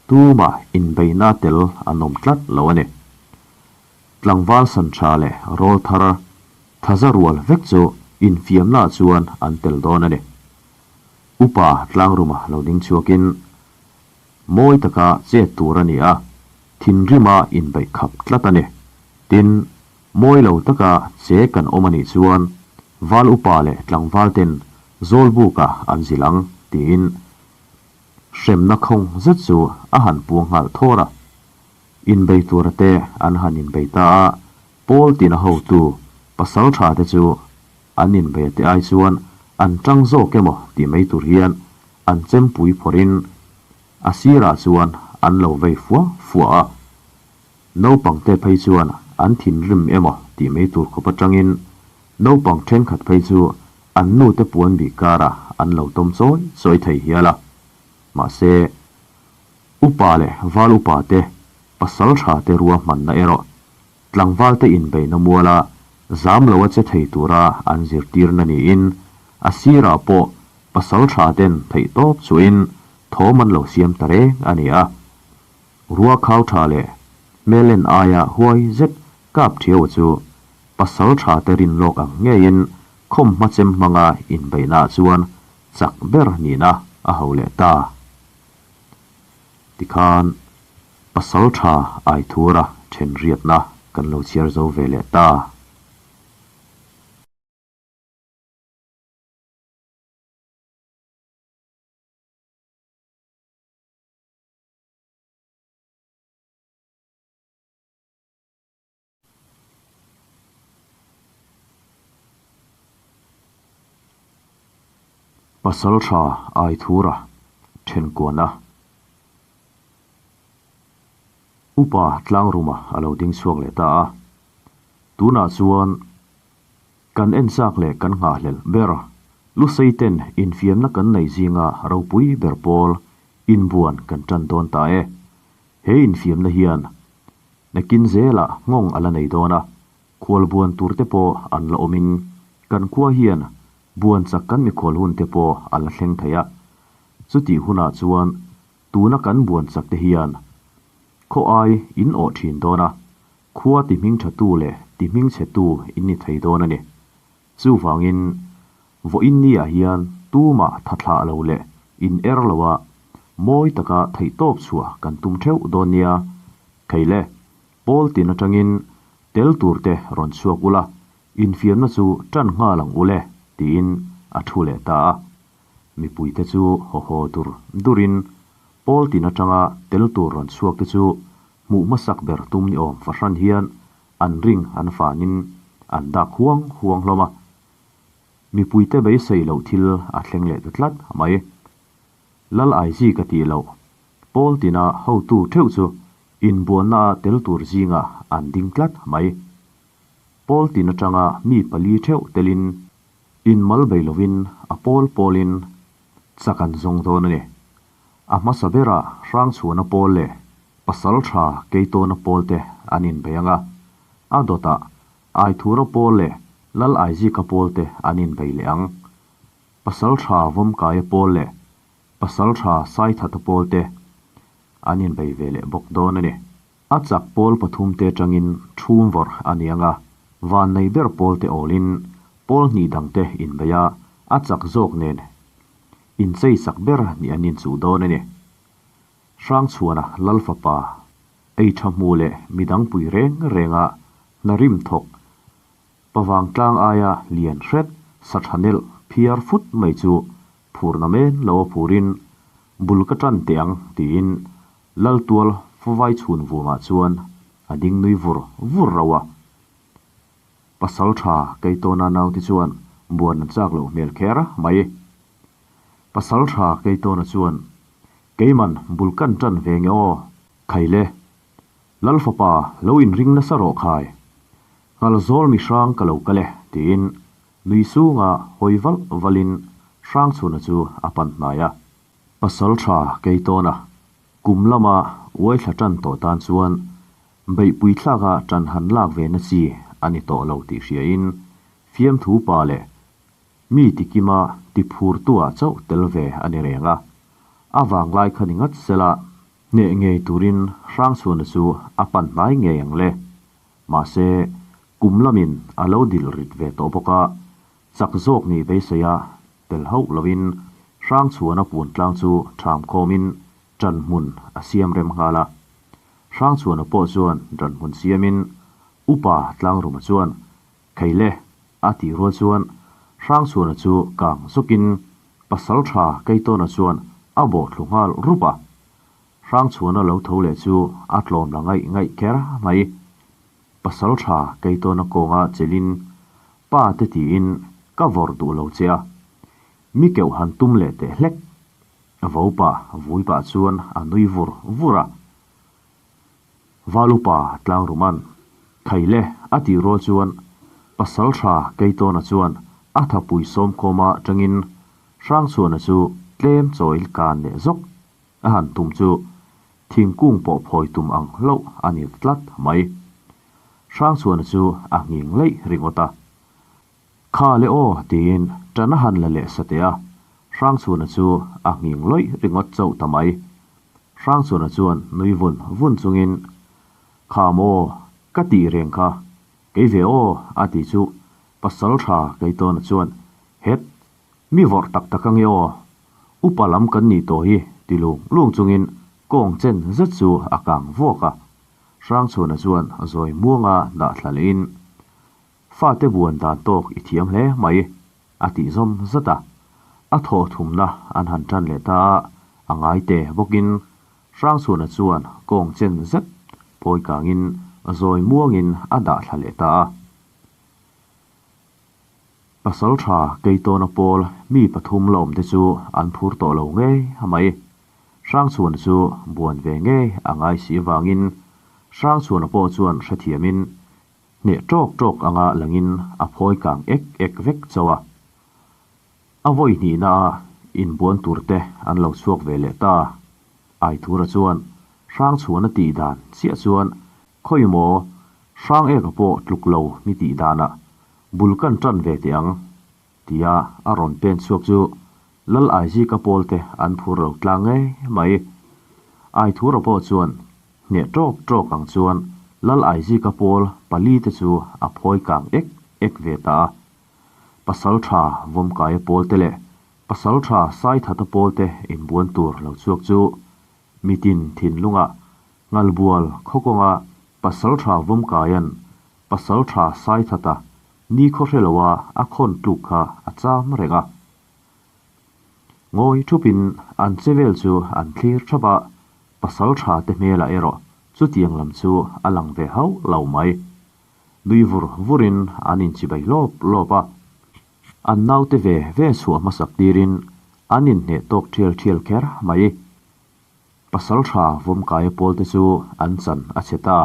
tumah inbeihna tel an awm tlat lo a ni. Tlangval san tha leh rawl thar thaza rual vek chu infiamna chuan an tel dawn a ni. Upa tlangruma lo ding chhuakin mawi taka chet tur a ni a, thinrima inbeih khap tlat a ni. Tin, Mawi lo taka che kan awm a nih chuan val upa leh tlangval ten zawl bukah an zilh ang tiin hremna khawng zet chu a han puang nghal thawr a. Inbei tura te an han inbei ta a, pawl tina hotu pasal tha te chu an inbei a te ai chuan an tang zawk emaw tih mai tur hian an chempui phawrhin a sirah chuan an lo vei fua fua a. Naupangte phei chuan an thinrim emaw tih mai tur khawp atangin naupang thenkhat phei chu an nute puan bih karah an lo tawm chawi chawi thei hial a. Mahse, upa leh val upa te, pasal tha te ruahmanna erawh tlangvalte inbeihna muala zam loa che thei tura an zirtirna niin a sirah pawh pasal tha ten theihtawp chuahin. thawm an lo siam ta reng a ni a. Rua khau tha leh hmel en aia huai zet kap thiau chu pasal tha te rin lawk ang ngeiin khawm hma chem hmanga inbeihnaah chuan chak ber nihna a ho leh ta. Tikhan pasal tha Aithura then riatna kan lo chhiar zo ve leh ta. Pasalṭha Aithura ṭhenkuana Upa Tlangruma a lo ding chhuak leh ta a. Tunah chuan kan en chak leh kan nghahhlelh ber Luseiten infiamna kan nei zinga ropui ber pawl inbuan kan ṭan dawn ta e. He infiamna hian nakin zelah nghawng a la nei dawn a, khualbuan tur te pawh an la awmin kan khua hian buan chak kan mikhual hun te pawh a la thleng thei a. Chutih hunah chuan tuna kan buan chak te hian khaw ai in awh thin dawn a, khua ti hming tha tu leh ti hming chhe tu in ni thei dawn a ni. Chuvangin vawiin ni ah hian tumah tha thlah lo leh in er lo a, mawi taka theihtawp chhuah kan tum theuh dawn nia. Thei le, pawl tin atangin tel tur te rawn chhuak ula, infiamna chu tan nghal ang ule tiin a thu leh ta a. Mipuite chu haw haw dur durin pawl tin atanga tel tur rawn chhuak te chu hmuh hmasak ber tum ni awm fahran hian an ring an fanin an dak huang huang hlawm a. Mipuite beisei loh thil a thleng leh ta tlat mai. Lal Aizi ka tih loh, Pawl tina hotu theuh chu inbuanna a tel tur zingah an ding tlat mai. Pawl tin atanga mi pali theuh telin inmal bei lovin a pawl pawlin chak an zawng dawn a ni. A hmasa berah Hrangchhuana pawl leh Pasal tha Keitawna pawl te an inbei ang a, a dawtah Aithura pawl leh Lal Aizika pawl te an inbei leh ang. Pasal tha Vawmkaia pawl leh Pasal tha Saithata pawl te an inbei ve leh bawk dawn a ni. A chak pawl pathum te atangin thum vawrh a ni ang a, vannei ber pawl te awlin pawl hnih dang te inbei a, a chak zawk nen inchei chak ber nih an inchuh dawn a ni. Hrangchhuana Lal fapa ei tha hmu leh midang pui reng renga hna rim thawk pavang tlang aia lian hret sa tha nelh phiar fut mai chu phurna men lo a phurin bul ka tan teh ang tiin Laltual favai chhun vumah chuan a ding nui vur vur rauh a. Pasal tha Keitawna naute chuan buan an chak loh hmel kher mai. Pasal tha Keitawna chuan, Keiman bul kan tan ve nge aw, Khaile. Lal fapa lo inring nasa rawh khai. Nghalzawl mi hrang ka lo kal e, tiin nui sunga hawi valh valhin Hrangchhuna chu a pan hnai a. Pasal tha Keitawna kum lama uaithla tan tawh tan chuan beihpui thlaka tan han lak ve na chi a ni tawh lo tih hriain fiamthu pa leh Mi tikima tiphurtuah chauh tel ve a ni reng a, a vanglai kha ni ngat sela hneh ngei turin Hrangchhuana chu a pan hnai ngei ang le. Mahse, kum lamin a lo dil rit ve tawh bawk a, chak zawk nih beiseia tel hauh loin Hrangchhuana pun tlang chu ṭham khawmin ṭan hmun a siam rem nghal a. Hrangchhuana pawh chuan ṭan hmun siamin Upa Tlangruma chuan Kheile, a tih rual chuan Hrangchhuana chu kang zawkin pasal tha Keitawna chuan a bawh thlu nghal rup a. Hrangchhuana lo tho leh chu a tlawm la ngaih ngaih kher mai. Pasal tha Keitawna kawnga chelin pa te tiin ka vawrh duh lo che a, mi keuh han tum leh teh hlek. Vo pah vui pah chuan a nui vur vur a. Valupa Tlangruman, Khaile a tih rual chuan Pasal tha Keitawna chuan a thapui sawmkhawma tangin Hrangchhuana chu tlem chawi kan leh zawk a han tum chu thingkung pawh phawi tum ang hlauh a ni tlat mai. Hrangchhuana chu a nghing leih ringawt a. Kha le aw tiin ṭan a han la leh sateh a. Hrangchhuana chu a nghing lawih ringawt chauh ta mai. Hrangchhuana chuan nui vun vun chungin, Kha maw, ka tih reng kha, kei ve aw, a ti chu Pasaltha Keitawna chuan, Het, mi vawrh tak tak ange aw, upa lam kan nih tawh hi, ti lung lung chungin kawng chen zet chu a kang vuak a. Hrangchhuana chuan zawi muanga dah thla lehin, Fate buan dan tawk i thiam hle mai, a tih zawm zat a. A thaw thumna an han tan leh ta a, a ngai te bawkin Hrangchhuana chuan kawng chen zet phawi kangin zawi muangin a dah thla leh ta a. Pasaltha Keitawna pawl mi pathum la awmte chu an phur tawh lo ngei a mai. Hrangchhuana chu buan ve ngei a ngai si vangin Hrangchhuana pawh chuan hrethiamin Hneh ṭawk ṭawk anga langin a phawi kang ek ek vek chauh a. A vawi hnihna a inbuan tur te an lo chhuak ve leh ta. Aithura chuan Hrangchhuana tih dan chiah chuan khawi maw Hrang eka pawh tluk lo mi tih danah bul kan ṭan ve teh ang tia a rawn pen chhuak chu Lal Aizika pawlte an phur lo tlang ngei mai. Aithura pawh chuan Hneh ṭawk ṭawk ang chuan Lal Aizika pawl palite chu a phawi kang ek ek ve ta a. Pasalṭha Vawmkaia pawlte leh Pasalṭha Saithata pawlte inbuan tur lo chhuak chu mitin thinlungah Ngalbual khawkawnga Pasalṭha Vawmkaia'n Pasalṭha Saithata nikhaw hre loa a khawn tluk kha a cham reng a. Ngawi ṭhupin an che vel chu an thlir ṭhap a, Pasal tha te hmelah erawh chutiang lam chu a lang ve hauh lo mai. Nui vur vurin an inchibai lawp lawp a, an naute ve ve chhuah hmasak tirin an inhneh tawk thial thial kher mai. Pasal tha Vawmkaia pawlte chu an chan a chhe ta.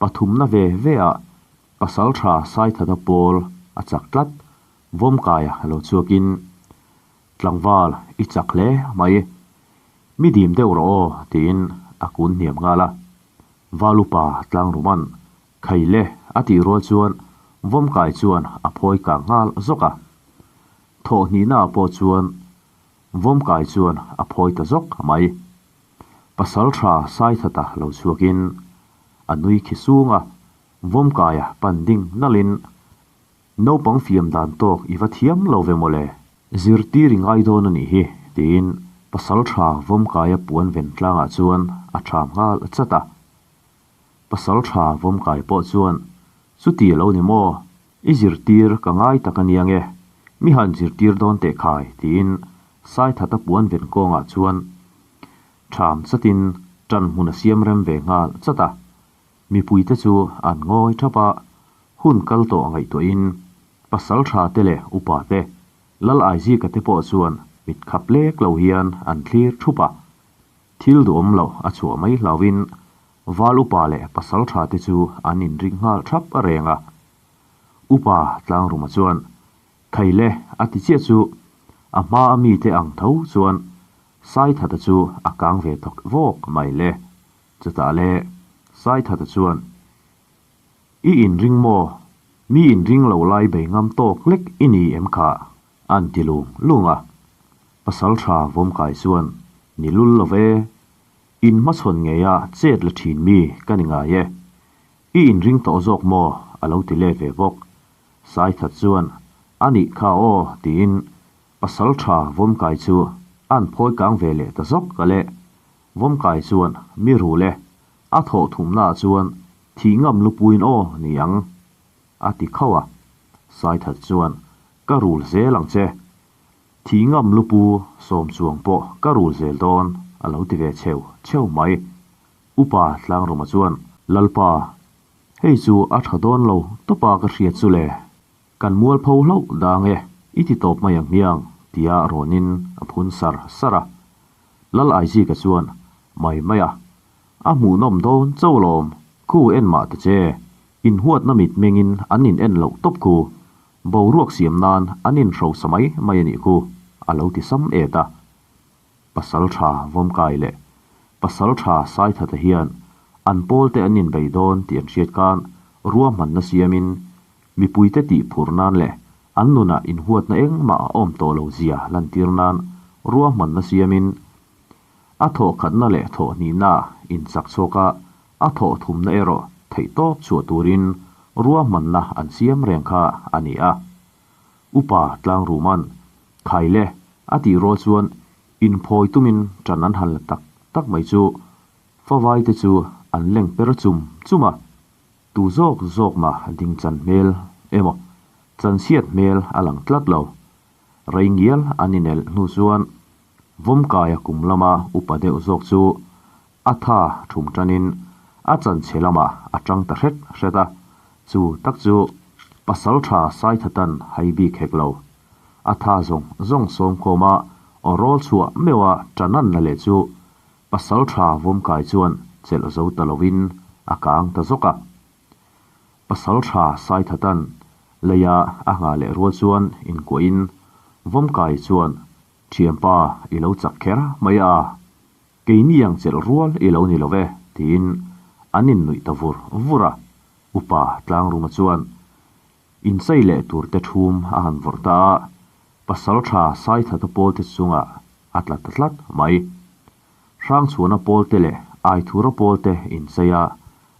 Pathumna ve ve ah Pasal tha Saithata pawl a chak tlat, Vawmkaia lo chhuakin Tlangval i chak hle mai. Mi dim deuh rawh aw tiin a kun hniam nghal a. Valupa Tlangruman Khai le a tih rual chuan Vawmkai chuan a phawi kang nghal zawk a. Thawh hnihnaah pawh chuan Vawmkai chuan a phawi ta zawk mai. Pasaltha Saithata lo chhuakin a nui khi sung a, Vawmkaia pan ding nalhin Naupang fiam dan tawk i va thiam lo ve mawle. Zirtir i ngai dawn a nih hi, tiin Pasaltha Vawmkaia puan ven tlangah chuan a ṭham nghal chat a. Pasaltha Vawmkai pawh chuan, Chuti a lo ni maw? I zirtir ka ngai tak a nia nge? Mi han zirtir dawn teh khai, tiin Saithata puan ven kawngah chuan ṭham chatin ṭan hmun a siam rem ve nghal chat a. Mipuite chu an ngawi thap a, hun kal tawh ngaihtuahin pasal tha te leh upa te, Lal Aizika te pawh chuan mit khap lek lo hian an thlir thup a. Thil duhawm loh a chhuah mai hlauhin val upa leh pasal tha te chu an inring nghal thap a reng a. Upa Tlangruma chuan, Thei le, a ti chiah chu a hma a mite ang tho chuan Saithata chu a kang ve thawk vawk mai le. Chutah le Saithata chuan, I inring maw? Mi inring lo lai bei ngam tawk lek i ni em kha? A'n ti lung lung a. Pasaltha Vawmkai chuan, Ni lul lo ve. In hmachhawn ngeia chet la thin mi ka ni ngai e. I inring tawh zawk maw? a lo ti let ve bawk. Saithat chuan, A nih kha aw, tiin Pasaltha Vawmkai chu a'n phawi kang ve leh ta zawk a le. Vawmkai chuan mi rul e, a thawh thumnaah chuan thih ngam lupuiin aw ni ang, a ti khauh a. Saithat chuan, Ka rul zel ang che. Thih ngam lupu sawm chuang pawh ka rul zel dawn, a lo ti ve cheu cheu mai. Upa Tlangruma chuan, Lalpa, hei chu a tha dawn lo tawpa ka hriat chu le. Kan mualpho hlauh dang e, i ti tawp mai ang hmiang, tia rawnin a phun sar sar a. Lal Aizika chuan, Mai mai a, a hmuhnawm dawn cho lawm, khu en mah ta che, inhuatna mit mengin an in en loh tawp khu, boruak siam nan an inhrosa mai mai a nih khu, a lo ti sam et a. Pasal tha Vawmkai leh Pasal tha Saithata hian an pawlte an inbei dawn tih an hriat khan ruahmanna siamin mipuite tih phur nan leh. An nunah inhuatna engmah a awm tawh lo zia lantir nan ruahmanna siamin a thawhkhatna leh thawhhnihna inchak chhuak a, a thawhthumna erawh theihtawp chhuah turin ruahmanna an siam reng kha a ni a. Upa Tlangruma'n khai le a tih rual chuan inphawi tumin ṭan an han la tak tak mai chu favaite chu an leng per chum chum a. Tu zawk zawk mah ding chan hmel emaw chan chhiat hmel a lang tlat lo. Rei ngial an inelh hnu chuan Vawmkaia kum lama upa deuh zawk chu a tha thum tanin a chan chhe lamah a tang ta hret hret a, chu tak chu Pasaltha Saithatan hai bik hek lo. A tha zawng zawng sawmkhawm a aw rawl chhuah meuha tanan la leh chu Pasaltha Vawmkai chuan chelh zo ta lovin a kang ta zawk a. Pasaltha Saithatan leia a nghah leh rual chuan inkuahin Vawmkai chuan Thianpa i lo chak kher mai a, keini ang chelh rual i lo ni lo ve tiin an innuih ta vur vur a. Upa Tlangruma chuan inchei leh turte thum a han vawrh ta a, Pasaltha Saithata pawlte chungah a tla ta tlat mai. Hrangchhuana pawlte leh Aithura pawlte inchei a,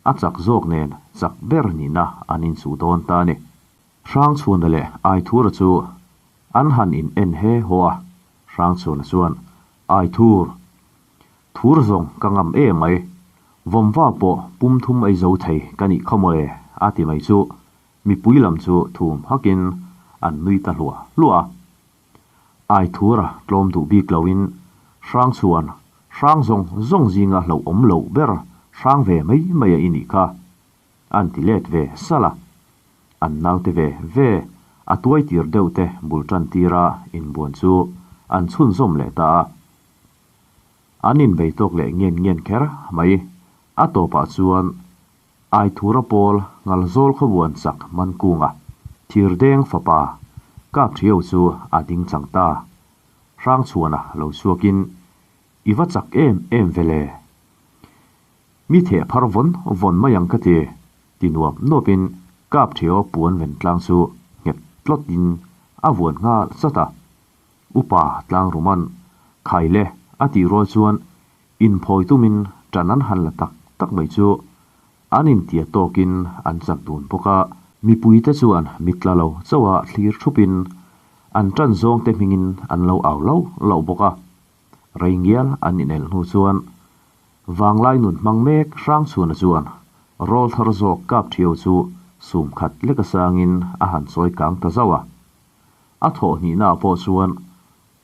a chak zawk nen chak ber nihna an inchuh dawn ta a ni. Hrangchhuana leh Aithura chu an han in en he haw a, Hrangchhuana chuan, Aithur, thur zawng ka ngam e mai, vawmva pawh pum thum ei zo thei ka nih kha mawle a ti mai chu mipui lam chu thum hakin an nui ta hluah hluah a. Aithura tlawm duh bik loin Hrangchhuan hrang zawng zawng zinga hlauhawm loh ber hrang ve mai mai a i nih kha. An ti let ve salh a. An naute ve ve a tuai tir deuh te bul tan tira inbuan chu an chhunzawm leh ta a. An inbei tawk leh ngen ngen kher mai. A tawpah chuan Aithura pawl Ngalzawl khawbuan chak Mankunga Thirdeng fapa Kapthiau chu a ding chang ta. Hrangchhuana lo chhuakin I va chak em em ve le. Mi theh phar vawn vawn mai ang ka ti, ti nuap nuapin Kapthiau puan ven tlang chu nghet tlawtin a vuan nghal zat a. Upa Tlangruman khai le a tih rual chuan Inphawi tumin ṭan an han la tak tak mai chu an intia tawkin an chak dun bawk a. Mipuite chuan mit tla lo chauha thlir thupin an ṭan zawngte hmingin an lo au lo lo bawk a. Rei ngial an inelh hnu chuan vanglai nun hmang mek Hrangchhuana chuan rawl thar zawk kap ṭhiau chu sum khat lek a sangin a han chawi kang ta zauh a. A thawh hnihnaah pawh chuan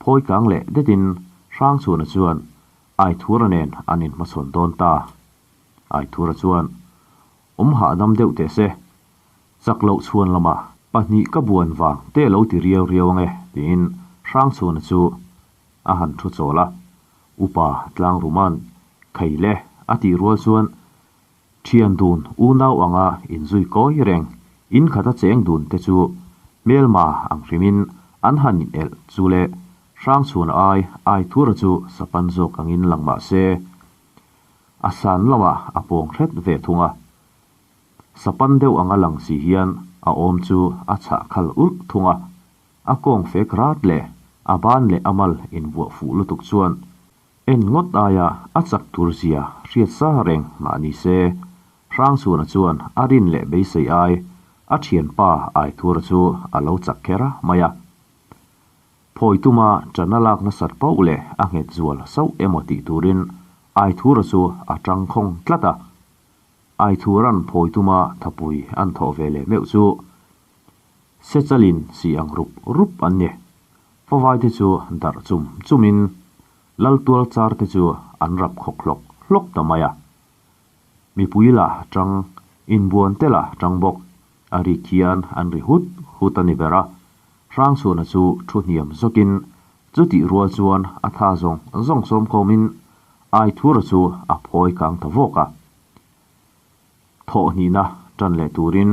Phawi kang leh detin Hrangchhuana chuan Aithura nen an inhmachhawn dawn ta. Aithura chuan, Awm hahdam deuh teh se, chak loh chhuan lamah pahnih ka buan vang te lo ti riau riau ange tiin Hrangchhuana chu a han thu chawl a. Upa Tlangruma'n Khei le a tih rual chuan Thian dun unau anga inzui kawi reng, in khata cheng dun te chu hmelma ang hrimin an han in elh chu le Hrangchhuana ai ai thura chu sapan zawk angin lang mah se a san lamah a pawng hret ve thung a. Sapan deuh anga lang si hian a awm chu a chhah khal ulh thung a, a kawng fek rat leh a ban leh a mal invuah fuh lutuk chuan En ngawt aia a chak tur zia hriat sa reng mah ni se, Hrangchhuana chuan a rin leh beisei ai a thianpa Aithura chu a lo chak kher mai a. Phawi tuma ṭan a lak nasat pauh leh a nghet zual sauh emaw tih turin Aithura chu a ṭang khawng tlat a. Aithura'n phawi tuma thapui an thawh ve leh meuh chu Sechalin si ang rup rup an ni. Favaite chu darh chum chumin Laltual char te chu an rap khawk hlawk hlawk ta mai a. Mipui la tang, inbuan te la tang bawk, a rik hian an ri hut hut a ni ber a. Hrangchhuana chu thu hniam zawkin chutih rual chuan a tha zawng zawng sawmkhawmin Aithura chu a phawi kang ta vawk a. Thawh hnihna tan leh turin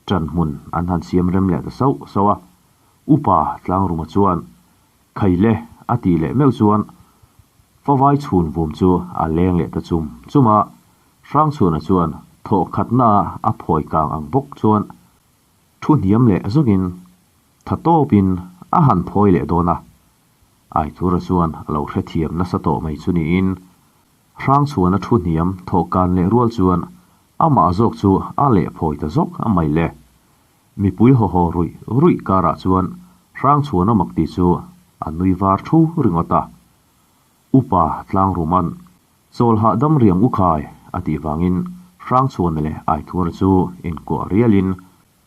tan hmun an han siam rem leh ta sauh sauh a. Upa Tlangruma chuan Khai le a tih leh meuh chuan favai chhun vum chu a leng leh ta chum chum a. Hrangchhuana chuan thawh khatna a phawi kang ang bawk chuan thu hniam leh zawkin. Tha tawpin a han phawi leh dawn a. Aithura chuan a lo hrethiam nasa tawh mai chu niin Hrangchhuana thu hniam thawhkan leh rual chuan amah zawk chu a leh phawi ta zawk mai le. Mipui haw haw ruih ruih karah chuan Hrangchhuana makti chu a nui var thu ringawt a. Upa Tlangruman chawl hahdam riang u khai a tih vangin Hrangchhuana leh Aithura chu inkuah rialin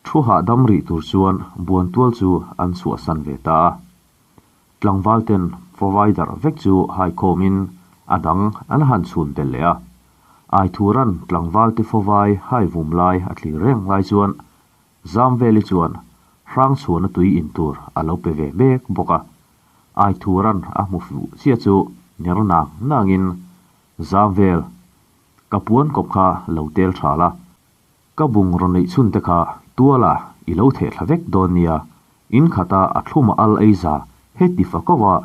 Thu hahdam rih tur chuan buantual chu an chhuahsan ve ta a. Tlangval ten provider vek chu haikhawmin a dang an han chhun belh leh a. Aithuran tlangval te fawvai hai vum lai a thlir reng lai chuan Zamveli chuan Hrangchhuana tui in tur a lo pe ve mek bawk a. Aithuran a hmu fuh chiah chu ner nang nangin, Zamvel, ka puan kawp kha lo tel tha la, Ka bungraw neih chhun te kha tuala i lo theh thla vek dawn nia, in khata a thlum a al ei za heti fa ko a,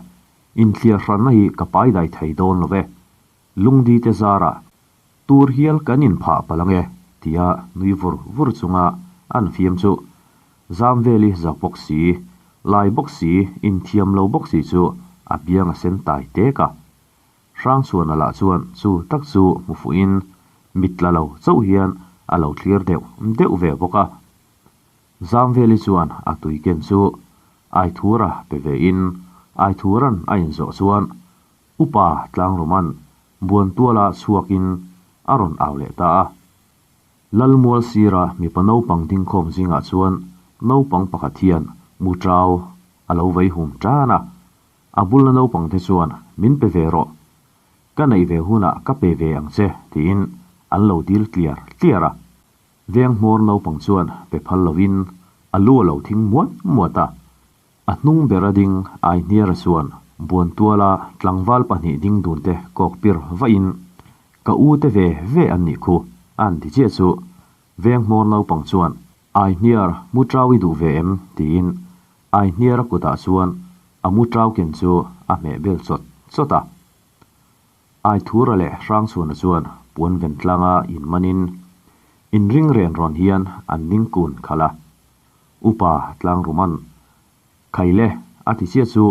inthliar hranna hi ka pai dai thei dawn lo ve. Lungdi te zarah tur hial kan inphah palh ange tia nui vur vur chunga an fiam chu Zamveli zak bawk si, lai bawk si, inthiam lo bawk si chu a biang a sen tai tek a. Hrangchhuana lah chuan chu tak chu hmu fuhin mit tla lo chauh hian a lo thlir deuh deuh ve bawk a. Zamveli chuan a tui ken chu Aithura pe vein Aithuran a inzawh chuan Upa Tlangruman Buantuala chhuakin a rawn au leh ta a. Lalmual sira mipa naupang dingkhawm zingah chuan naupang pakhat hian Muṭau a lo vei hum tan a. A bulna naupang te chuan, Min pe ve rawh. Ka neih ve hunah ka pe ve ang che, tiin an lo dil tliar tliar a. Veng hmawr naupang chuan pe phal lovin a lu a lo thing muat muat a. A hnung bera ding Aihniara chuan Buantuala tlangval pahnih ding dun te kawk pir vahin, Ka u te ve ve an nih khu, an ti chiah chu. Veng hmawr naupang chuan, Aihniar, mu trau i duh ve em? tiin Aihniara kutah chuan a mu trau ken chu a hmeh bel chawt chawt a. Aithura leh Hrangchhuana chuan puan ven tlanga inmanin inring ren rawn hian an ding kun khalh a. Upa Tlangruman, Khaile, a ti chiah chu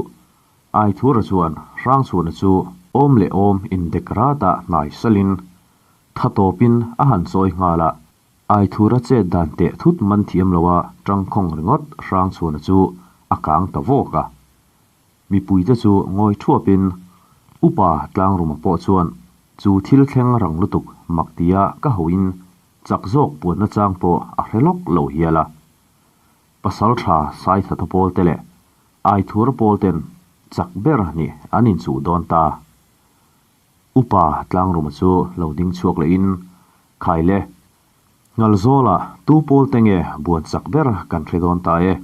Aithura chuan Hrangchhuana chu awm leh awm indek rata hnai salin tha tawpin a han chawi nghal a. Aithura chet dan teh thut man thiam loa tangkhawng ringawt Hrangchhuana chu a kang ta vawk a. Mipuite chu ngawi thuapin Upa Tlangruma pawh chuan chu thil thleng rang lutuk mak tia ka hoin chak zawk puanna chang pawh a hre lawk lo hial a. Pasaltha Saithata pawlte leh Aithura pawlten chak ber nih an inchuh dawn ta. Upa Tlangruma chu lo ding chhuak lehin, Khai le, Ngalzawla tu pawl te nge buan chak ber kan hre dawn ta e.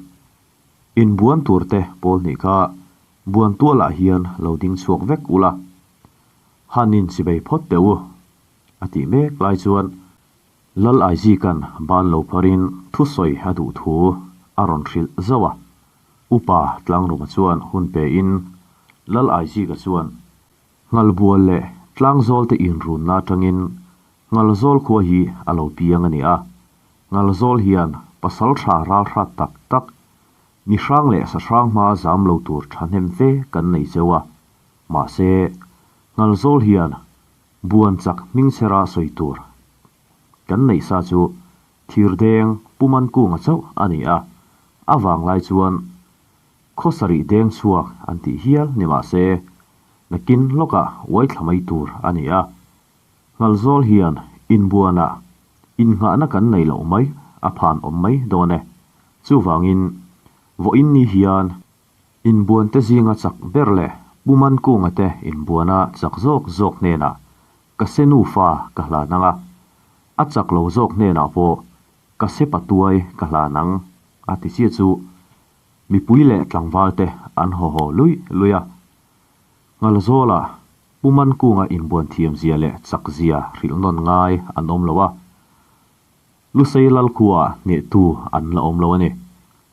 Inbuan tur te pawl hnih kha buan tualah hian lo ding chhuak vek ula, han in chibei phawt teh u, a tih mek lai chuan Lal Aizikan ban lo pharin thusawi a duh thu a rawn hrilh zauh a. Upa Tlangruma chuan hun pein Lal Aizika chuan, Nghalbual leh Tlangzawl te inrunna atangin Nghalzawl khua hi a lo piang a ni a. Nghalzawl hian pasal tha ralhrat tak tak, mi hrang leh sa hrang hma zam lo tur thahnem fe kan nei cheu a. Mahse, Nghalzawl hian buan chak hmingchhera sawi tur kan neih sa chu Thirdeng Pumankunga chauh a ni a. A vanglai chuan Khaw sarih deng chhuak an tih hial ni mah se, nakin lawkah uai thla mai tur a ni a. Nghalzawl hian inbuanah innghahna kan nei loh mai a phan awm mai dawn e. Chuvangin, vawiin ni hian inbuante zinga chak ber leh Pu Mankunga te inbuana chak zawk zawk hnenah ka se nufa ka hlan ang a, a chak lo zawk hnenah pawh ka se patuai ka hlan ang a ti chiah chu Mipui leh tlangval te an haw haw luih luih a. Nghalzawla Pu Mankunga inbuan thiam zia leh chak zia hrilh nawn ngai an awm lo a. Lusei Lalkhua hnehtu an la awm lo a ni.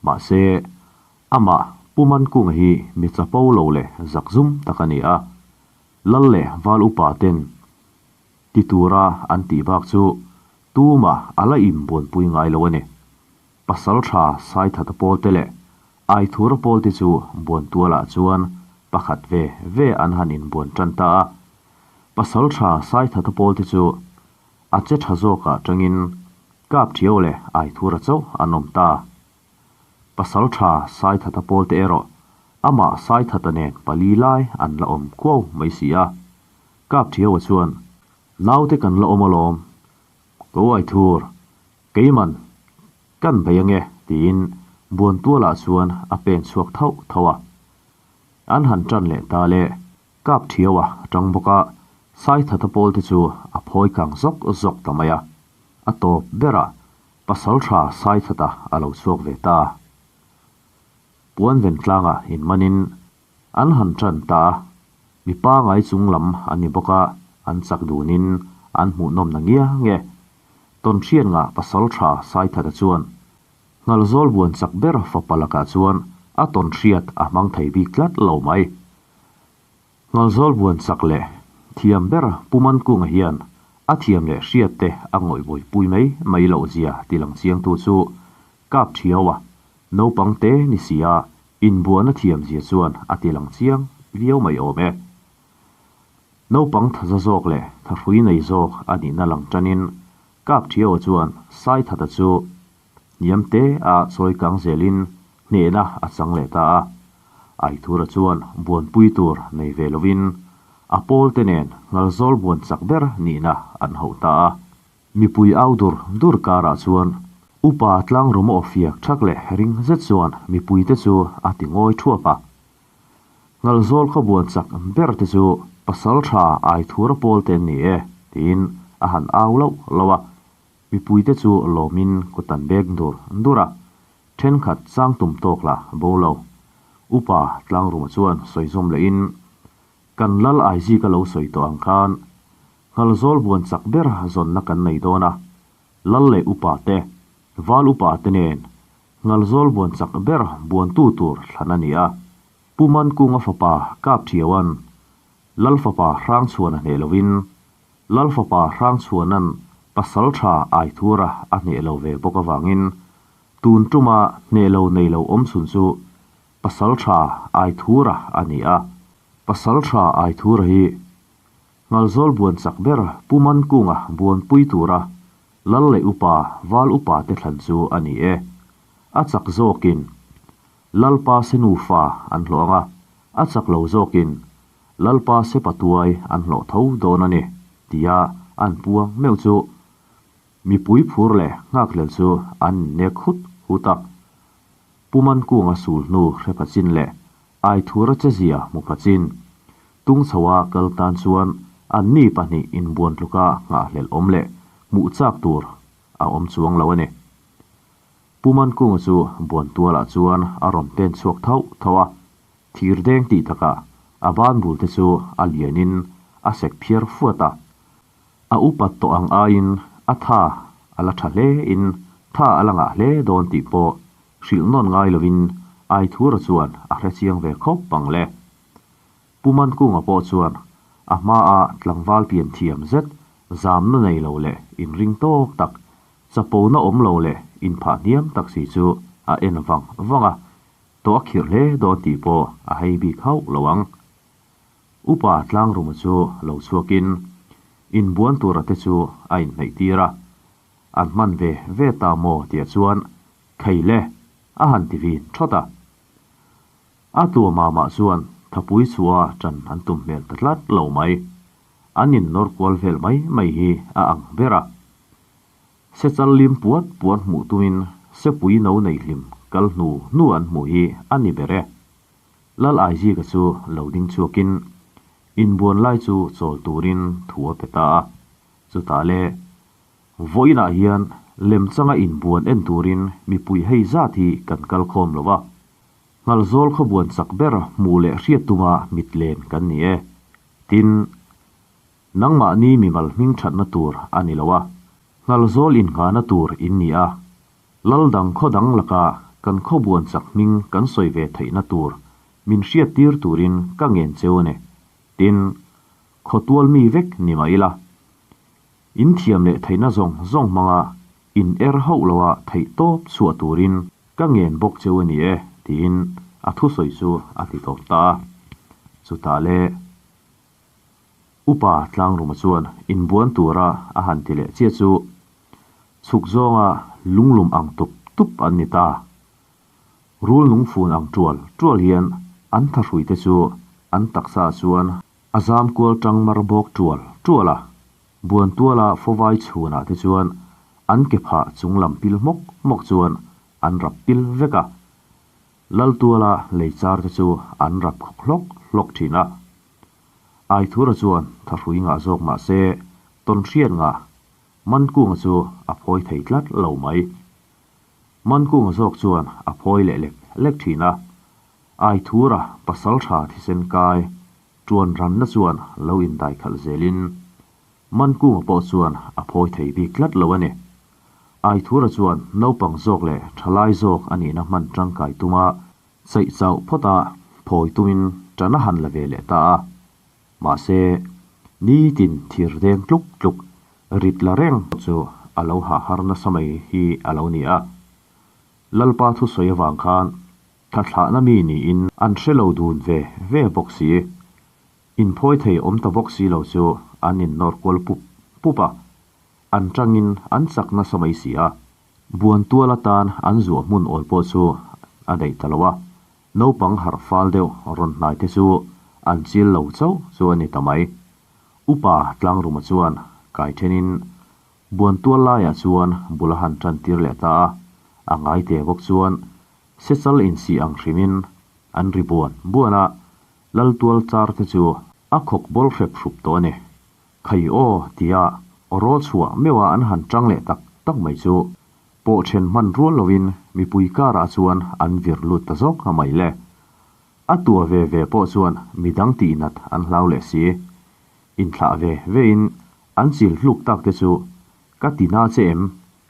Mahse, amah Pu Mankunga hi mi chapo lo leh zakzum tak a ni a. Lal leh val upa ten ti tura an tih bak chu tumah a la inbuanpui ngai lo a ni. Pasal tha Saithata pawlte leh Aithura pawlte chu Buantualah chuan pakhat ve ve an han inbuan tan ta a. Pasaltha Saithata pawlte chu a che tha zawkah tangin Kapthiau leh Aithura chauh an awm ta. Pasaltha Saithata pawlte erawh amah Saithata nen pali lai an la awm kuau mai si a. Kapthiaua chuan, Naute kan la awm alawm, ko Aithur, keiman kan bei ange tiin Buantualah chuan a pen chhuak thauh thauh a. An han tan leh ta le, Kapthiaua tang bawk a, Saithata pawlte chu a phawi kang zawk zawk ta mai a. A tawp berah Pasaltha Saithata a lo chhuak ve ta. Puanven tlangah inmanin an han tan ta a, mi pangai chung lam an ni bawk a, an chak dunin an hmuhnawm na ngiang e. Tawnhriatngah Pasaltha Saithata chuan Nghalzawl buan chak ber fapa lakah chuan a tawnhriat a hmang thei bik tlat lo mai. Nghalzawl buan chak leh thiam ber Pu Mankunga hian a thiam leh hriat te a ngawih buaipui mai mai loh zia ti lang chiangtu chu Kap Thiaua naupang te ni si a inbuan a thiam zia chuan a ti lang chiang viau mai awm e. Naupang thaza zawk leh thahrui nei zawk a nihna lang tanin Kap Thiaua chuan Saithata chu Hniam te a chawi kang zelin hnehna a chang leh ta a. Aithura chuan buanpui tur nei ve lovin a pawl te nen Ngalzawl buan chak ber nihna an hauh ta a. Mipui au dur dur karah chuan upa tlangruma aw fiak thak leh ring zet chuan mipui te chu a ti ngawi thuap a. Ngalzawl khaw buan chak ber te chu pasal tha Aithura pawl te an ni e tiin a han au lauh lauh a. Mipuite chu lawmin kut an bek dur dur a, thenkhat chang tum tawk lah bo lo. Upa Tlangruma chuan sawi zawm lehin, Kan Lal Aizika lo sawi tawh ang khan, Nghalzawl buan chak ber zawnna kan nei dawn a, Lal leh Upa te, Val Upa te nen Nghalzawl buan chak ber buantu tur thlan a ni a. Pu Mankunga fapa Kapthiauan Lal fapa Hrangchhuana hneh lovin Lal fapa Hrangchhuana'n pasal tha Aithura a hneh lo ve bawk avangin tun tuma hneh lo nei lo awm chhun chu pasal tha Aithura a ni a. Pasal tha Aithura hi Nghalzawl buan chak ber Pu Mankunga buanpui tura Lal leh Upa Val Upa te thlan chu a ni e. A chak zawkin Lalpa se nufa an hlawh ang a, a chak lo zawkin Lalpa se patuai an hlawh tho dawn a ni, tia an puang meuh chu mipui phur leh nghakhlel chu an innek hut hut a. Pu Mankunga sul hnu hre pha chin leh Aithura chezia hmu pha chin tung chhoa kal tan chuan anni pahnih inbuan tluka nghahhlelh awm leh hmuh chak tur a awm chuang lo a ni. Pu Mankunga chu Buantualah chuan a rawn pen chhuak thauh thauh a, thir deng tih takah a ban bul te chu a lianin a sek phiar fuat a. A upat tawh ang aiin a tha a la tha hle in tha a la ngah hle dawn tih pawh hrilh nawn ngai lovin Aithura chuan a hre chiang ve khawp ang le. Pu Mankunga pawh chuan a hmaa tlangval pian thiam zet zamna nei lo leh inring tawk tak Chapona awm lo leh inphah hniam tak si chu a en vang vang a, tawh a khirh hle dawn tih pawh a hei bik hauh lo ang. Upa Tlangruma chu lo chhuakin inbuan tura te chu a inhnaih tir a, an hman ve ve ta maw tih chuan Khei le! a han ti vin thawt a. A tuamah mah chuan thapui chhuah a ṭan an tum hmel ta tlat lo mai. An innawr kual vel mai mai hi a ang ber a. Sechal lim puat puat hmuh tumin sepui no nei hlim kal hnu hnu an hmuh hi a ni ber e. Lal Aizika chu lo ding chhuakin inbuan lai chu chawl turin thu a pe ta a. Chutah le, vawiinah hian lemchanga inbuan en turin mipui hei zat hi kan kal khawm lo va. Nghalzawl khawbuan chak ber hmuh leh hriat tuma mit len kan ni e. Tin, Nangmahni mimal hming thatna tur a ni lo a, Nghalzawl inngahna tur in ni a, Lal dang khaw dang laka kan khawbuan chak hming kan sawi ve theihna tur min hriattir turin ka ngen cheu a ni. Tin, khawtual mi vek ni mah ila, in thiam leh theihna zawng zawng hmanga in er hauh loa theih tawp chhuah turin ka ngen bawk cheu a ni e, tiin a thusawi chu a ti tawp ta a. Chutah le Upa Tlangruma chuan inbuan tura a han ti leh chiah chu chhuk zawnga lunglum ang tup tup an ni ta. Rul nungfun ang tual tual hian an thahruite chu an taksa chuan a zam kual tang mar bawk tual tual a. Buantuala fawvai chhunah te chuan an ke phah chung lam pil hmawk hmawk chuan an rap pil vek a. Laltuala lei char te chu an rap khawk hlawk hlawk thin a. Aithura chuan thahrui ngah zawk mah se tawnhriat ngah Mankunga chu a phawi thei tlat lo mai. Mankunga zawk chuan a phawi leh lek lek thin a. Aithura pasal tha thisen kai Tuan ranna chuan lo indai khalh zelin Mankunga pawh chuan a phawi thei bik tlat lo a ni. Aithura chuan naupang zawk leh thalai zawk a nihna hman tangkai tuma chaih chauh phawta phawi tumin tan a han la ve leh ta a. Mahse, nitin thir deng tluk tluk rit la reng chu a lo hah har nasa mai hi a lo ni a. Lalpa thusawi avang khan Thlathlahna mi niin an hre lo dun ve ve bawk si. Inphawi thei awm ta bawk si lo chu an innawr kual pup pup a, an tangin an chak nasa mai si a. Buantual atan an zuah hmun awl pawh chu a daih ta lo a, naupang harh fal deuh rawn hnai te chu an chil lo chauh chu a ni ta mai. Upa Tlangruma chuan kai thenin Buantual laiah chuan bul a han tan tir leh ta a, a ngai te bawk chuan Sechal insih ang hrimin an ri buan buan a, Laltual char te chu a khawk bawl hrep hrup tawh a ni. Khai aw tia rawl chhuah meuha an han tang leh tak tak mai chu pawh then hman rual lovin mipui karah chuan an vir lut ta zawk a mai le. A tua ve ve pawh chuan midang tihnat an hlau leh si. Inthlah ve vein an chil hluk tak te chu ka ti na che em?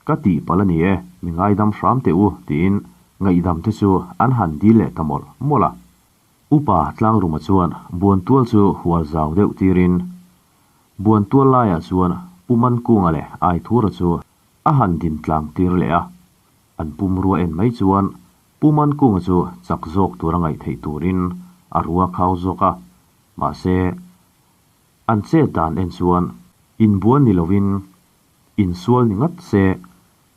Ka tih palh a ni e, mi ngaidam hram teh u, tiin ngaihdam te chu an han dil leh ta mawlh mawlh a. Upa Tlangruma chuan Buantual chu hual zau deuh tirin Buantual laiah chuan Pu Mankunga leh Aithura chu a han din tlang tir leh a. An pumrua en mai chuan Pu Mankunga chu chak zawk tura ngaih theih turin a rua khau zawk a, mahse an chet dan en chuan inbuan ni lovin Insual ni ngat se,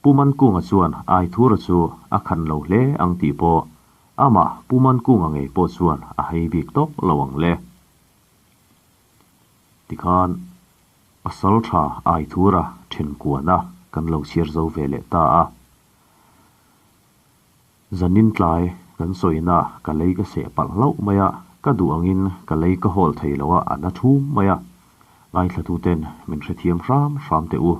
Pu Mankunga chuan Aithura chu a khan lo hle ang tih pawh amah Pu Mankunga ngei pawh chuan a hei bik tawk lo ang le. Tikhan pasal tha Aithura then kuana kan lo chhiar zo ve leh ta a. Zanin tlai kan sawina ka lei ka seh palh hlauh mai a, ka duh angin ka lei ka hawl thei lo a, a na thum mai a. Ngaithlatuten min hrethiam hram hram teh u.